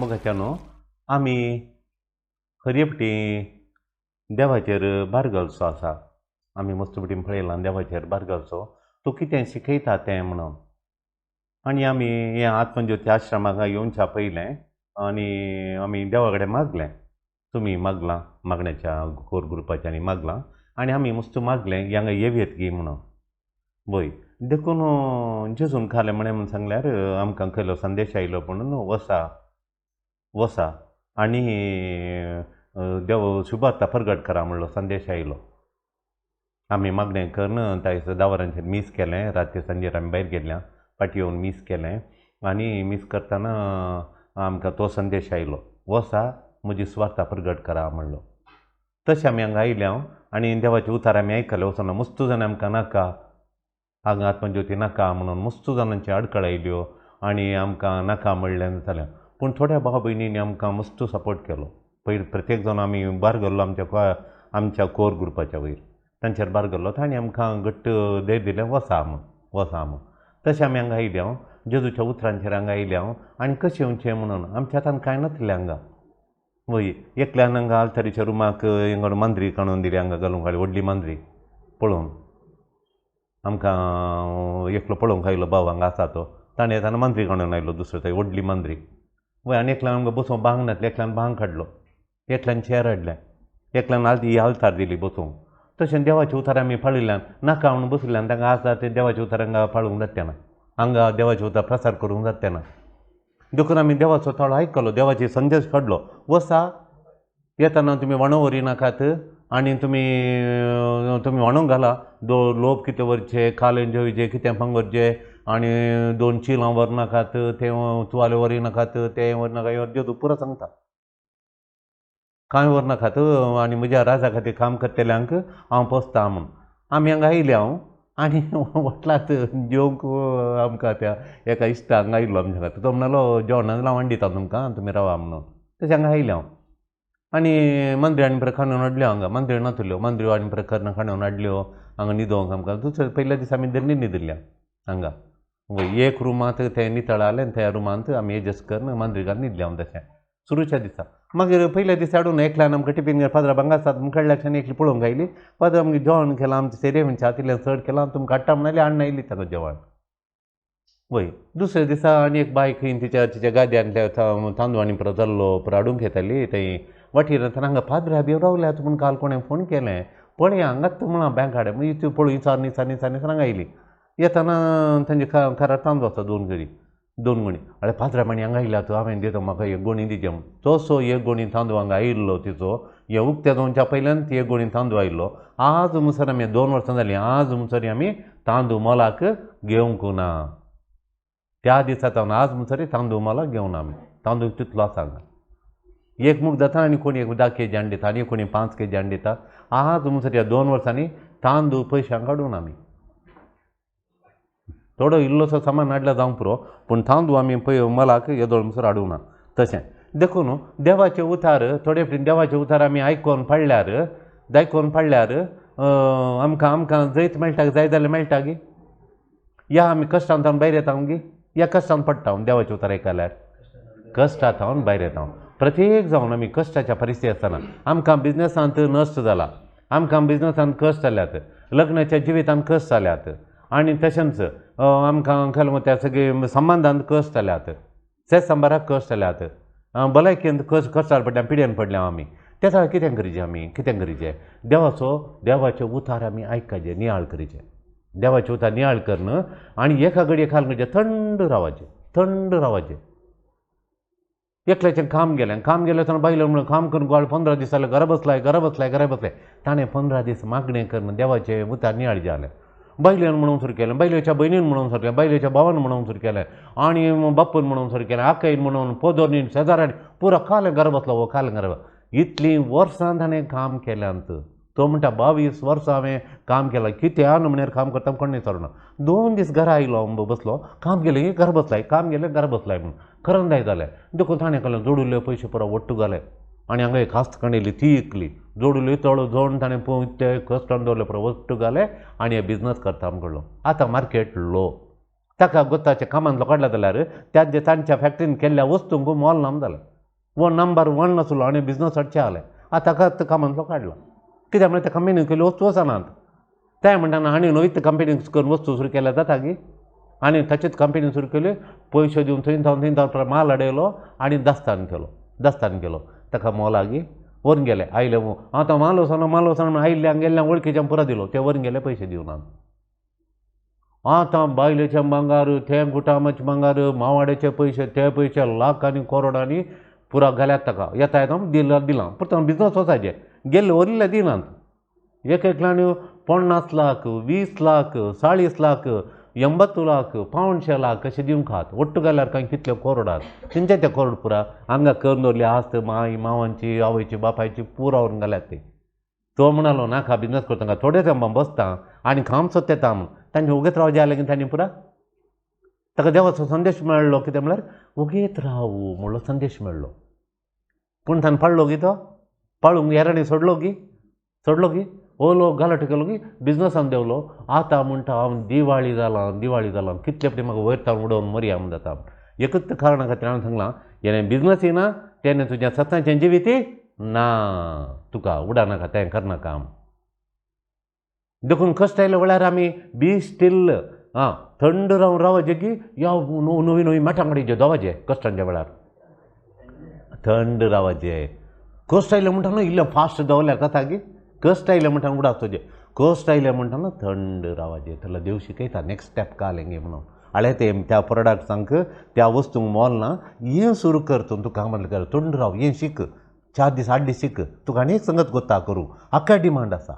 मोगाच्यानो आमी खरी देवाचेर भार घालचो आसा. आमी मस्त पटी पळयलां देवाचेर भार घालचो, तो कितें शिकयता तें म्हणून. आनी आमी हे आत्मज्योती आश्रमाक येवच्या पयलें आनी आमी देवा कडेन मागलें, तुमी मागलां मागण्याच्या कोर ग्रुपाच्यांनी मागलां आनी आमी मस्त मागलें हांगा येवयेत गी म्हणून. वय देखून जेजून खालें म्हणें म्हूण सांगल्यार आमकां खंयलो संदेश आयलो म्हणून वसा वसा आनी देव शुभार्ता परगट करा म्हणलो संदेश आयलो. आमी मागणें करून त्या दिसा 10 वरांचेर मीस केलें. राती सांजेर आमी भायर गेल्ल्या फाटीं येवन मीस केलें आनी मीस करतना आमकां तो संदेश आयलो, वसा म्हजी सुवार्ता प्रगट करा म्हणलो. तशें आमी हांगा आयले हांव आनी देवाचे उतार आमी आयकले. वचना मस्त जाणां आमकां नाका, हांगा आत्मज्योती नाका म्हणून मस्त जाणांची आडखळ आयल्यो आनी आमकां नाका म्हणलें जालें. पूण थोड्या भाव भयणींनी आमकां मस्त सपोर्ट केलो. पयलीं प्रत्येक जाण आमी भार गेल्लो आमच्या आमच्या कोर ग्रुपाच्या वयर तांचेर भार गेल्लो, तांणी आमकां घट्ट धैर्य दिलें, वसा म्हूण वसा म्हूण. तशें आमी हांगा आयले हांव जेजूच्या उतरांचेर हांगा आयले हांव आनी कशें येवचें म्हणून आमच्या हातान कांय नासलें हांगा. वय एकल्यान हांगा आल्तरीच्या रुमाक हांगा मांद्री काडून दिली, हांगा घालूंक हाडली व्हडली मांद्री पळोवन आमकां एकलो पळोवंक आयलो भाव हांगा आसा तो, ताणें येताना मांद्री काडून आयलो दुसरो थंय व्हडली मांद्री. वय आनी एकल्यान आमकां बसोवंक बांग नासलें, एकल्यान बांग काडलो, एकल्यान चेर हाडलें, एकल्यान ही आल्तार दिली बसोवंक. तशें देवाचे उतार आमी पाळिल्ल्यान नाका म्हणून बशिल्ल्यान तांकां आसा ते देवाचे उतार हांगा पाळूंक जाता ना, हांगा देवाचे उतार प्रसार करूंक जाता ना. देखून आमी देवाचो ताळो आयकलो, देवाचे संदेश काडलो, वसा येताना तुमी व्हाणो व्हरी नाकात आनी तुमी तुमी व्हाणो घाला, लोप कितें व्हरचे, कालें जेवचे कितें पंगरचें आनी 2 चिलां व्हर नाकात, ते तुवाले व्हरी नाकात, ते व्हर नाका, हें जेजू पुरो सांगता, कांय व्हर नाकात आनी म्हज्या राजा खातीर काम करतल्यांक हांव पोसता म्हूण. आमी हांगा आयले हांव आनी वटलात जेवंक आमकां त्या एका इश्टा हांगा आयलो आमच्या खातीर, तो म्हणलो जेवण नाजाल्यार हांव हाडून दिता तुमकां, तुमी रावा म्हणून. तशें हांगा आयलें हांव आनी मांद्री आनी परत खाणून हाडल्यो हांगा, मांद्र्यो नासल्यो, मांद्र्यो आनी परत करून खाणून हाडल्यो हांगा न्हिदोंक आमकां. दुसऱ्या पयल्या दिसा आमी धरणी न्हिदिल्ल्या हांगा. वय एक रुमांत तें नितळ आलें, त्या रुमांत आमी एडजस्ट करून मांद्री घालून न्हिदले हांव तशें सुरूच्या दिसा. मागीर पयल्या दिसा हाडून एकल्यान आमकां टिफीन पाद्रा हांगा आसात म्हूण कळ्ळ्या क्षणी एकली पळोवंक आयली, पाद्रा आमगेर जेवण केलां, आमचें सेरेवनच्या हातिल्ल्यान चड केलां, तुमकां हाडटा म्हणाली, हाडून आयली ताका जेवण. वय दुसऱ्या दिसा आनी एक बाय खंय तिच्या तिच्या गाद्यांतल्या तांदूळ आनी परत जाल्लो परत हाडूंक येताली थंय वाटेर येतना हांगा पाद्रा बी रावल्यात म्हूण काल कोणें फोन केलें, पळय हांगाच म्हळां बँक हाड मागीर ती पळोवन विचारून विचारून विचारून हांगा आयली. येताना तांच्या घरार तांदूळ आसा 2 गडी 2 गुणी, अरे पाद्रा माणी हांगा आयल्या तूं, हांवें दिता म्हाका एक गोणी दिचे म्हूण. तसो एक गोणी तांदूळ हांगा आयिल्लो तिचो, हे उक्त्या जावच्या पयल्यान ती एक गोणी तांदूळ आयिल्लो. आज म्हणसर आमी 2 वर्सां जालीं, आज म्हणसर आमी तांदूळ मोलाक घेवंक ना. त्या दिसा सावन आज म्हणसर तांदूळ मोलाक घेवना आमी, तांदूळ तितलो आसा हांगा. एक मूग जाता आनी कोणी एक 10 केजी हाडून दिता आनी कोणी 5 केजी हाडून दिता. आज म्हणसर ह्या 2 वर्सांनी तांदूळ पयशांक काडून आमी थोडो इल्लोसो सामान हाडल्यार जावंक पुरो, पूण तांदूळ आमी पळय मोलाक येदोळ म्हणसर हाडूंक ना. तशें देखून देवाचे उतार थोडे फावटी देवाचे उतार आमी आयकोन पाडल्यार दायकोन पाडल्यार आमकां आमकां जैत मेळटा, जाय जाल्यार मेळटा गी, या आमी कश्टांत भायर येता गी, या कश्टान पडटा देवाचे उतार आयकल्यार कश्टांत भायर येता. प्रत्येक जावन आमी कश्टाच्या परिस्थिती आसतना आमकां बिजनसांत नश्ट जाला, आमकां बिजनसांत कश्ट जाल्यात, लग्नाच्या जिवितांत कश्ट जाल्यात आनी तशेंच आमकां खंय त्या सगळे संबंदांत कश्ट जाल्यात, सेस सांबाराक कश्ट जाल्यात, भलायकेंत कश्ट कश्टार पडल्या, पिड्यान पडल्या आमी. त्या कितें करीचें आमी, कितें करीचें, देवाचो देवाचे उतार आमी आयकाचे, नियाळ करीचे, देवाचे उतार नियाळ करून आनी एका घडये खाल म्हणजे थंड रावाचें, थंड रावाचें. एकल्याचें काम गेलें, काम गेलें तेन्ना बायलो म्हणून काम करून गोळ 15 दीस जाले घरा बसलाय, घरा बसलाय, घरा बसलाय. ताणें 15 दीस मागणें करून देवाचें उतार नियाळ जालें. बायलेन म्हणून सुरू केलें, बायलेच्या भयणीन म्हणून सुरू केलें, बायलेच्या भावान म्हणून सुरू केलें आनी बापून म्हणून सुरू केलें, आकयन म्हणून, पोदोरनीन, शेजाऱ्यांनी, पुरो कालें घरा बसलो हो, कालें घरा. इतलीं वर्सां ताणें काम केल्यांत. तो म्हणटा 22 वर्सां हांवें काम केलां, कितें आहा म्हण्यार काम करता कोण विचारूना. 2 दीस घरा आयलो बसलो, काम केलें घरा बसलाय, काम गेलें घरा बसलाय म्हणून करंदाय जालें. देखून ताणें केलें, जोडिल्ले पयशे पुरो वट्टू घाले आनी हांगा एक खास्त कणयली ती इकली, जोडिल्ली तळो जोडून ताणें ते कश्टान दवरले पुरो वट्टू घाले आनी हे बिजनस करता म्हणलो. आतां मार्केट लो, ताका गोताच्या कामांतलो काडला जाल्यार त्या तांच्या फॅक्टरीन केल्ल्या वस्तूंक मोल ना जालें. वो नंबर 1 आसलो आनी बिजनस हाडचें आसलें. आतां ताका कामांतलो काडलो. कित्याक म्हळ्यार त्या कंपनीन केल्यो वस्तू वचनात. ते म्हणटा आनी नवीच कंपनी करून वस्तू सुरू केल्यार जाता की. आनी ताचेच कंपनी सुरू केल्यो, पयशे दिवन थंय जावन थंय जावन माल हाडयलो आनी दस्तान केलो, दस्तान केलो. ताका मोलागी व्हरून गेले. आयले आतां माल वचना माल वचना म्हण आयिल्ल्या गेल्ल्या वळखीच्यान पुरो दिलो, ते व्हरून गेले पयशे दिवन. आतां बायलेचें भांगार, तें गुटामाचें भांगार, मावाड्याचे पयशे, ते पयशे लाखांनी करोडांनी पुरा घाल्यात ताका. येता येता दिलां दिलां परत बिजनस वचायचे गेल्ले व्हरिल्ले दिनात. एक एकल्यान 50 लाख, 20 लाख, 40 लाख, 80 लाख, 175 लाख अशें दिवंक आहात. ಒಟ್ಟು घाल्यार कांय कितले करोडात तेंचे ते करोड पुरा हांगा करून दवरली आस्त माय मावांची आवयची बापायची पुरा व्हरून घाल्यात ती. तो म्हणालो नाका बिजनस करता हांगा थोडे तेंपां बसता आनी काम सोदता येता म्हूण. तांचे उगेत रावचें जालें की तांणी पुरा ताका देवाचो संदेश मेळ्ळो. कितें म्हळ्यार उगेत रावू म्हणलो संदेश मेळ्ळो. पूण ताणें पाळ्ळो की तो पाळूंक हेरांनी सोडलो की सोडलो की ओलो गालाट केलो की बिजनसान देंवलो. आतां म्हणटा हांव दिवाळी जालां दिवाळी जालां, कितले फावटी म्हाका वयर तावन उडोवन मरया म्हूण जाता. एकूच कारणा खातीर हांवें सांगलां, जेणे बिजनस येना तेणें तुज्या सत्सांचें जिवीत ना, तुका उडा नाका तें करनाका. देखून कश्ट आयले वेळार आमी बी स्टील आं थंड रावन रावचें की या नवी नवी मेटां काडीचे दोवाचे कश्टांच्या वेळार थंड रावचें. कश्ट आयले म्हणटा न्हू इल्लें फास्ट दवरल्यार जाता की. कश्ट आयले म्हणटा उडास तुजें, कश्ट आयले म्हणटा न्हू थंड रावचें. तुला देव शिकयता नेक्स्ट स्टेप कालें गे म्हणून. हाळे ते त्या प्रोडक्ट्सांक त्या वस्तूंक मोल ना, हें सुरू कर तूं, तुका म्हणलें कर थंड राव, हें शीक 4 दीस 8 दीस शीक, तुका आनी एक संगत गोत्ता करूं. हाका डिमांड आसा,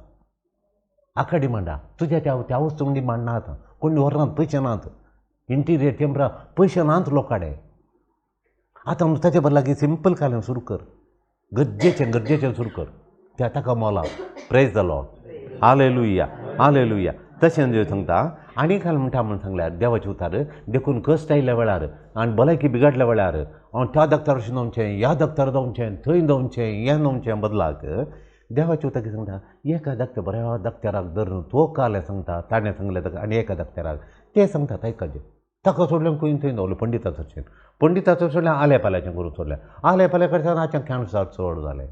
हाका डिमांड आसा. तुज्या त्या त्या वस्तूंक डिमांड ना आतां, कोण व्हरनात, पयशे नात, इंटिरियर टेंपरा पयशे नात लोकाडे. आतां ताचे बदला की सिंपल कालें सुरू कर, गरजेचें गरजेचें सुरू कर, त्या ताका मोला. Praise the lord, hallelujah, hallelujah. तशें देव सांगता आनी काल म्हणटा म्हूण सांगल्यार देवाचे उतार. देखून कश्ट आयिल्ल्या वेळार आनी भलायकी बिगडल्या वेळार हांव त्या दक्तार वचून वचचें, ह्या दक्तार जावचें, थंय जावचें, हें जावचें बदलाक देवाचे उतार कितें सांगता, एका दक्तर बऱ्या दक्तराक धरून तो कालें सांगता, ताणें सांगलें ताका आनी एका दक्तराक ते सांगतात आयकाचें. ताका सोडल्यान खंय थंय दवरलें पंडिताचो शेण, पंडिताचो सोडल्यान आल्या पाल्याचें करून सोडलें, आल्या पाल्या कडच्यान आतां कॅन्सर चड जालें,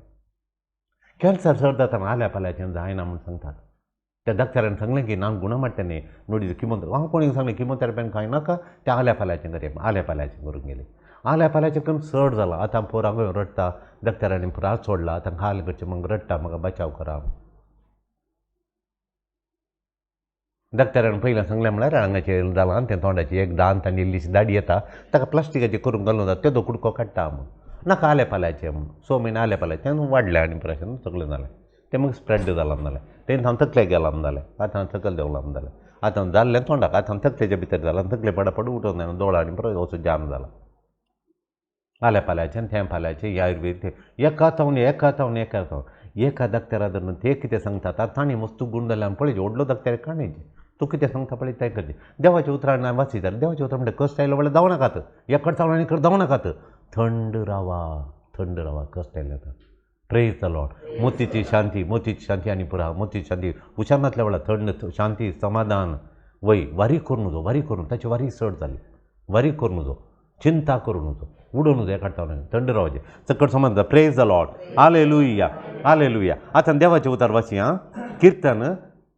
कॅन्सर चड जाता आल्या पाल्याचें जायना म्हूण सांगतात. त्या डॉक्टरान सांगलें की ना गुणा मारता न्ही नोडी किमोथेरपी, हांव कोणीक सांगलें किमोथेरपीन कांय नाका, त्या आल्या पाल्याचें करया, आल्या पाल्याचें करूंक गेली. आल्या पाल्याचें करून चड जालां. आतां पोर हांगा रडटा, डॉक्टरांनी पुरा सोडला, आतां हाल करचें म्हाका रडटा, म्हाका बचाव करा. डॉक्टरान पयलें सांगलें म्हळ्यार हांगाचें जालां तें तोंडाचें एक दांत आनी इल्लीशी दाडी येता, ताका प्लास्टिकाचें करूंक घालूं जाता, तेदो कुडको काडटा म्हूण नाका आल्या पाल्याचें म्हूण. 6 म्हयने आल्या पाल्याचें वाडलें आनी प्रश्न सगळें जालें, तें मागीर स्प्रेड जालां जालें, तें हांव तकलेक गेलां जालें, आतां तकल देंवलां जालें, आतां जाल्लें तोंडाक, आतां तकलेच्या भितर जालां, तकले पडापड उठोवन जायना, दोळो आनी परत वचून जाम जाला. आल्या पाल्याचें तें पाल्याचें आयुर्वेद तें एका तावन एका तावन एका तावन एका डॉक्टरा धरून ते कितें सांगतात तांणी मस्तू गूण जाल्यान पळय व्हडलो डॉक्टर काणयचे तूं कितें सांगता पळय तें करचें. देवाच्या उतरान वाचित जाल्यार देवाच्या उतरान म्हणटा कश्ट आयलो जाल्यार धांव नाकात, एकड चावून आनी इकड धांव नाकात, थंड रावा, थंड रावा कश्ट आयले जाता. Praise the lord. मोतीची शांती, मोतीची शांती आनी पुरा मोतीची शांती उशानातल्या वेळार थंड शांती समाधान वय वारी करून न्हजो, वारी करून ताची वारी चड जाली, वारी करून न्हजो, चिंता करून न्हजो, उडोवन न्हजो एकाड तावन थंड रावचें चकट समज. Praise the lord, hallelujah, hallelujah. आतां देवाचें उतार वाची आं, किर्तन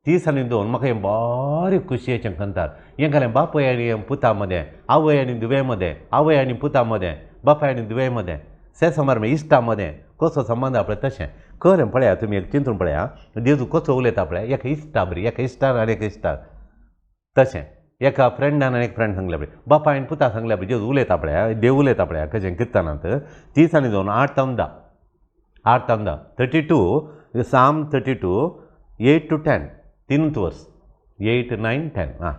32. म्हाका हें बारीक खुशयेचें खंतार हें घालें. बापूय आनी पुता मदें, आवय आनी धुवे मदें, आवय आनी पुता मदें, बापाय आनी धुवे मदें, सेसमार इश्टा मदें कसो संबंद पळय तशें खरें पळया. तुमी एक चिंतून पळया, जेजू कसो उलयता पळया, एका इश्टा बरी, एका इश्टान आनी एका इश्टाक तशें एका फ्रेंडान आनी एक फ्रेंड सांगल्या पळय, बापाय आनी पुता सांगल्या पळय, जेजू उलयता पळया, देव उलयता पळया कशें किर्तनांत 32, 8 तावन 10, 8 तावन 10, 32, Psalm 32, 8 to 10, 3 वर्स, 8, 9, 10. आं,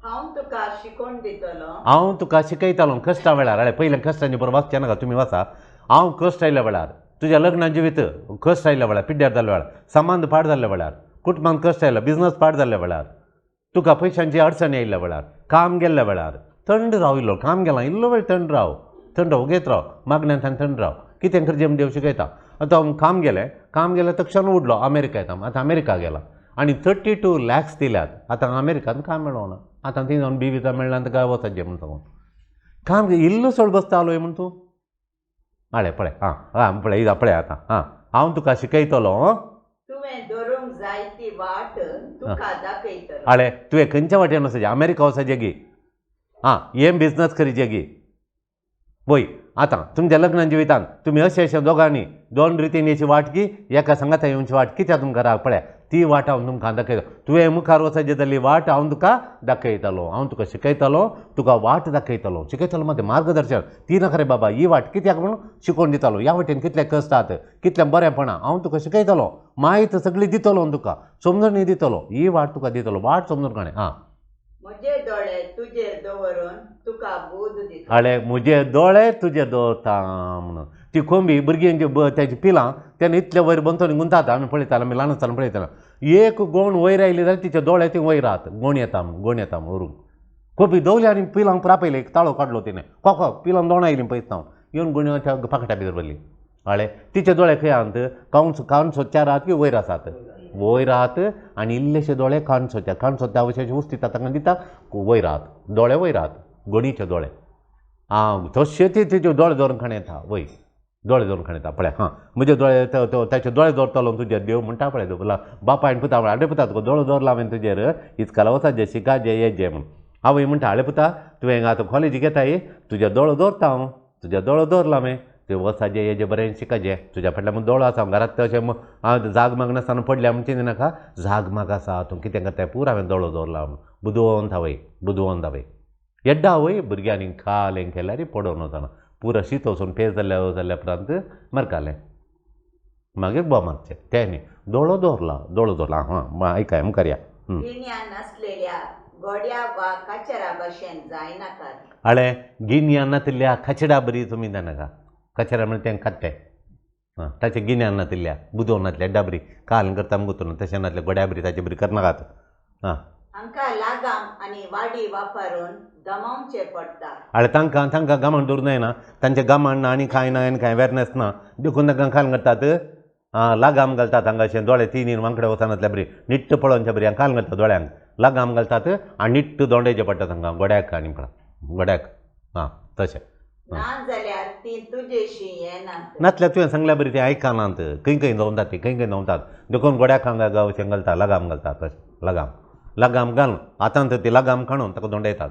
हांव तुका शिकोवन दितलो, हांव तुका शिकयतालो कश्टा वेळार. अरे पयलें कश्टांचे बरोबर वाचचें नाका, तुमी वाचा. हांव कश्ट आयल्या वेळार, तुज्या लग्नान जिवीत कश्ट आयल्या वेळार, पिड्ड्यार जाल्ल्या वेळार, संबंद पाड जाल्ल्या वेळार, कुटुंबान कश्ट आयला, बिजनस पाड जाल्ल्या वेळार, तुका पयशांची अडचणी आयिल्ल्या वेळार, काम गेल्ल्या वेळार थंड राव. इल्लो काम गेलां इल्लो वेळ थंड राव, थंड राव, उगेत राव, मागण्यांत थंड राव, कितें करचें म्हूण देव शिकयता. आतां काम गेलें, काम गेलें तक्षण उडलो अमेरिका येता, आतां अमेरिका गेला आनी 32 लॅक्स दिल्यात. आतां अमेरिकान काम मेळना, आतां थंय जावन बी विजा मेळना, काय वचपाचें म्हूण सांगून काम इल्लो चड बसतालो म्हूण तूं आळे पळय आं आं पळय पळय आतां आं हांव तुका शिकयतलो. तुवें धरूंक जाय ती वाट तुका दाखयतलो. आळे तुवें खंयच्या वाटेन वचचें, अमेरिका वचचें गी, आं हें बिजनस करीचें गी. वय आतां तुमच्या लग्न जिवितान तुमी अशें अशें दोगांनी दोन रितीन येची वाट की एका सांगाता येवची वाट कित्याक तुमकां राग पळय ती वाट हांव तुमकां दाखयतलो. तुवें मुखार वचचें जाल्ली वाट हांव तुका दाखयतलो, हांव तुका शिकयतलो, तुका वाट दाखयतलो. शिकयतलो मात मार्गदर्शन ती नाका रे बाबा, ही वाट कित्याक म्हणून शिकोवन दितलो. ह्या वाटेन कितले कष्टात कितलें बरेंपणां हांव तुका शिकयतलो, म्हायती सगळी दितलो, तुका समजणी दितलो, ही वाट तुका दितलो, वाट समजून काणें. आं म्हजे दोळे तुजेर दवरून तुका बूद दिता. आळे म्हजे दोळे तुजे दवरता म्हणून ती कोंबी भुरगीं तेजी पिलां तेन्ना इतले वयर बंतोनी गुंतात आमी पळयताले, आमी ल्हान आसतना पळयताले. एक गोण वयर आयली जाल्यार तिचे दोळे ती वयर राहत, गोण येता म्हूण, गोण येता म्हूण व्हरूंक. कोंबी दवली आनी पिलांक प्रापयले, एक ताळो काडलो तिणें, कॉक पिलां दोणां आयलीं पयस जावन येवन गोणयो त्या पाकट्या भितर भरली. आळे तिचे दोळे खंय आहात, कावन कान सोदच्या राहत की वयर आसात, वयर राहत आनी इल्लेशे दोळे कान सोदच्या, कान सोदच्या अवशेश उस्तिता तांकां दिता, वयर राहत दोळे, वयर राहत गोणीचे दोळे. आं तशे ते तिचे दोळे दवरून खाण येता, वय दोळे दवरून खाण येता. पळय हां म्हजे दोळे ताचे दोळे दवरतलो तुजेर देव म्हणटा पळय बापायन पुता म्हळ्यार आडे पुता तुका दोळो दवरला हांवें तुजेर, इतकाला वचा जे शिका जे ये जे म्हूण. आवय म्हणटा आडे पुता तुवें आतां कॉलेजीक येताय, तुज्या दोळो दवरता हांव, तुज्या दोळो दवरला हांवें, तुवें वचा जे ये जे बरें शिका जे, तुज्या फाटल्यान म्हूण दोळो आसा घरांत तशें हांव जाग मागनासतना पडल्या म्हण चिंती नाका, जाग माग आसा तूं कितें करताय पूर हांवें दोळो दवरला म्हूण. बुदवंत आवय, बुदवंत आवय येड्डा आवय भुरग्यांनी खालें केल्यार पडोवन वचना, पुरो शीत वचून पेज जाल्या जाल्या उपरांत मरकालें मागीर बोब मारचें तें न्ही. दोळो दवरला, दोळो दवरला. हां आयकाय मुखार या. गिन्यान नासलेल्या गोड्या वा कचरा भशेन जायनाकात. आळे गिन्यान नातिल्ल्या कचडा बरी तुमी जायनाका, कचरा म्हळ्यार तें खात्तें. आं ताचें गिन्यान नातिल्ल्या बुदोवन नातल्या डाबरी काल करता मुगो तशें नातल्या गोड्या बरी ताचे बरी करनाकात. आं हांकां लागाम आनी वाडी वापरून दमावचें पडटा. आळे तांकां तांकां गामान दवरूंक जायना, तांचें गामान ना आनी कांय ना आनी कांय वेरनेस ना, देखून तांकां खाल करतात लागाम घालतात हांगा अशें दोळे तीन वांकडे वचनातल्या बरी निट्ट पळोवच्या बरी खाल घालतात दोळ्यांक लागाम घालतात आनी निट्ट दोंडेचे पडटा तांकां गोड्याक आनी गोड्याक. आं तशें ना जाल्यार ती तुजेशी येनात. नातल्यार तुवें सांगल्या बरी ती आयकनात, खंय खंय धांवतात ती, खंय खंय धांवतात, देखून गोड्याक हांगा अशें घालता लगाम घालतात तशें लगाम लगाम घालून आतां तर ती लगाम काडून ताका दोंडयतात.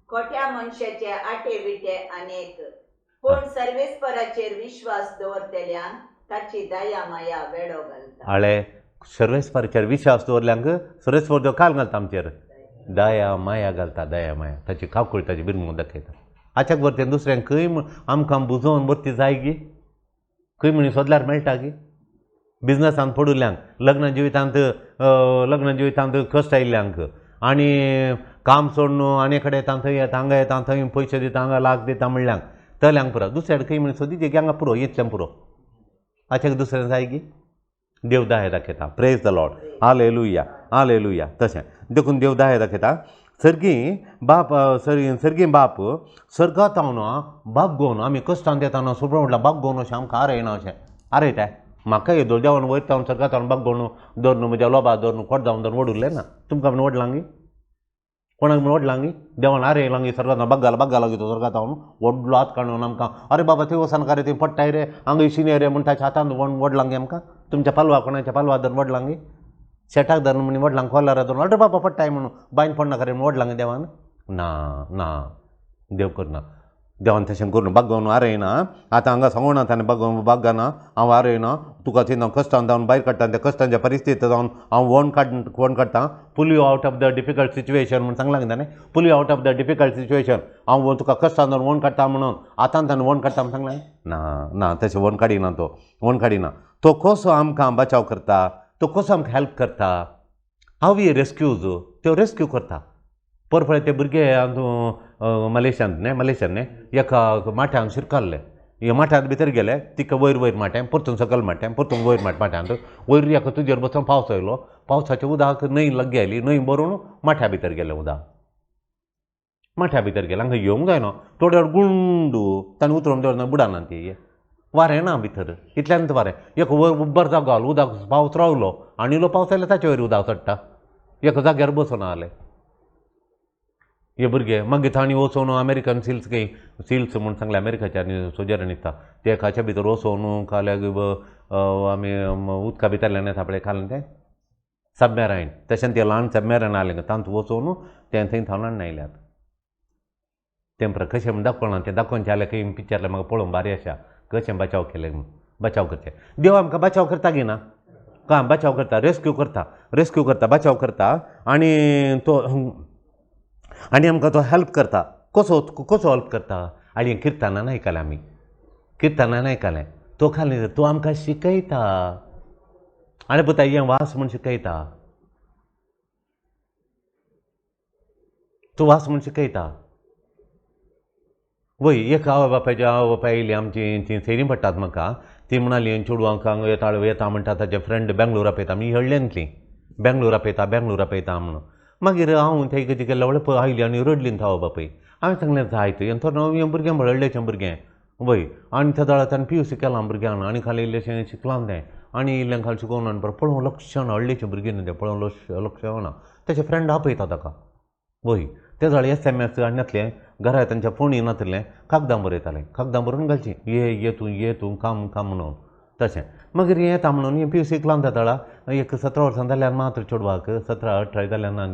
खोट्या मनशाचे आटे विटे अनेक, पूण सर्वेस्पराचेर विश्वास दवरतल्यांक ताची दया माया वेडो घालता. आळे सर्वेस्पराचेर विश्वास दवरल्यांक सर्वेस्पर जो काल घालता आमचेर दया माया घालता, दया माया ताची काकूळ ताची बिरमून दाखयता. आच्याक बरतें दुसऱ्यांक खंय आमकां बुजोवन बरती जाय गी, खंय म्हणी सोदल्यार मेळटा गी. बिजनसान पडुल्ल्यांक, लग्न जिवितांत लग्न जिवितांत कश्ट आयिल्ल्यांक आनी काम सोडून आनी कडेन येता थंय येता हांगा येता थंय पयशे दिता हांगा लाख दिता म्हणल्यांक तल्यांक पुरो दुसऱ्या खंय म्हण सोदी की हांगा पुरो इतलें पुरो. आच्याक दुसऱ्यां जाय गी. देव दया दाखयता. Praise the Lord, hallelujah, hallelujah. तशें देखून देव दया दाखयता. सर्गी बाप सर्गी बाप सर्गात हांव बागोवन आमी कश्टान येताना सुब्र म्हटल्यार बागोवन अशें आमकां आरयना अशें आरयताय. म्हाका येदो देवान वयर तावन सर्गात हांव बागोवन धरून म्हज्या लोबा धरून कोट जावन धरून वडुल्लें ना. तुमकां म्हण वडलां गी, कोणाक म्हण वडलां गी देवान आरयलां गी सर्गात बाग्गाल बाग्गाल तो सर्गात हांव व्हडलो हात काडून आमकां अरे बाबा थंय वचून रे थंय पडटाय रे हांगा शिने रे म्हण ताच्या हातान वडलां गी आमकां. तुमच्या पालवा कोणाच्या पालवा धरून वडलां गी, शेटाक धरून म्हण वडलां कोलारा धरून अरे बाबा पडटाय म्हणून बायन पडनाका रे म्हण वडलां देवान ना ना देव करना. देवान तशें करून बागोवन आरयना. आतां हांगा सांगूना ताणें बागोवन बागना हांव आरयना तुका थंय हांव कश्टान जावन भायर काडटा, त्या कश्टांच्या परिस्थितींत जावन हांव वोन काड वोन काडटा. Pull you out of the difficult situation म्हूण सांगलां ताणें. Pull you out of the difficult situation, हांव तुका कश्टान जावन वोन काडटा म्हणून आतां ताणें वोन काडटा म्हूण सांगलें ना ना तशें वोन काडिना तो, वोन काडिना. तो कसो आमकां बचाव करता, तो कसो आमकां हेल्प करता, हांव ही रेस्क्यूज त्यो रेस्क्यू करता. पर पळय ते भुरगे मलेशियांत न्ही, मलेशियान न्ही एका माठ्यान शिरकाल्ले, हे माठ्यांत भितर गेले तिका वयर वयर माठ्यान परतून सकयल माठ्यान परतून वयर माठ्यांत वयर एका तुजेर बसून पावस आयलो, पावसाच्या उदक न्हंय लागीं आयली, न्हंय भरून माठ्या भितर गेले उदक माठ्या भितर गेले. हांगा येवंक जायना थोडे वेळ गुंडू ताणें उतरून दवरना बुडाना ती वारें ना भितर इतल्यान वारें एक वयर उब्बर जागो आलो उदक पावस रावलो आनी इल्लो पावस आयलो ताचे वयर उदक चडटा एका जाग्यार बसून आसलें. हे भुरगे मागीर तांणी वचोन अमेरिकन सिल्स खंय सिल्स म्हूण सांगलें अमेरिकाचे आनी सोजर न्हिदता ते खाच्या भितर वचोन खाल्याक आमी उदका भितरल्यान येता पळय खालें तें सबमेरायन तशें ते ल्हान सबमेरायन आसलें तातूंत वचोन तें थंय थावन हाडून आयल्यात. तें कशें म्हूण दाखोवना तें दाखोवचें जाल्यार खंय पिक्चरले म्हाका पळोवंक भारी आसा कशें बचाव केलें म्हूण. बचाव करचें देव आमकां बचाव करता की ना का बचाव करता, रेस्क्यू करता, रेस्क्यू करता, बचाव करता आनी तो आनी आमकां तो हेल्प करता. कसो कसो हेल्प करता? आनी किर्तनान आयकलें आमी, किर्तनान आयकलें तो खाली तो आमकां शिकयता आनी पुता हें वास म्हूण शिकयता, तो वास म्हूण शिकयता. वय एक आवय बापायची आवय बापाय येयली आमची ती सैरी पडटात म्हाका, ती म्हणाली चेडवांक हांगा येता येता म्हणटा ताचे फ्रेंड बेंगलोर आपयता आमी हळ्ळेंतली बेंगलोर आपयता बेंगलोर आपयता म्हणून. मागीर हांव थंय कितें केलें व्हडलें आयली आनी रडली आवय बापूय. हांवें सांगलें जायत हें तो हें भुरगें हळ्ळेचें भुरगें वय आनी त्या दळा ताणें पी यू सी केलां भुरग्यान आनी खाली इल्लेशें शिकलां तें आनी इल्लें खाली शिकोवन आनी बरें पळोवंक लक्ष ना हळ्ळेचें भुरगें न्हू तें पळोवंक लक्ष लक्ष ना तेचे फ्रेंड आपयता ताका. वय ते जाल्यार एस एम एस आनी नासलें घरा तांच्या फोन नासलें कागदां बरयतालें, कागदां बरोवन घालचीं ये ये तूं ये तूं काम काम म्हणून तशें. मागीर हें येता म्हणून हें पी यू सीक लावन जाता एक 17 वर्सां जाल्यार मात्र चेडवाक 17-18 जाल्यार ना.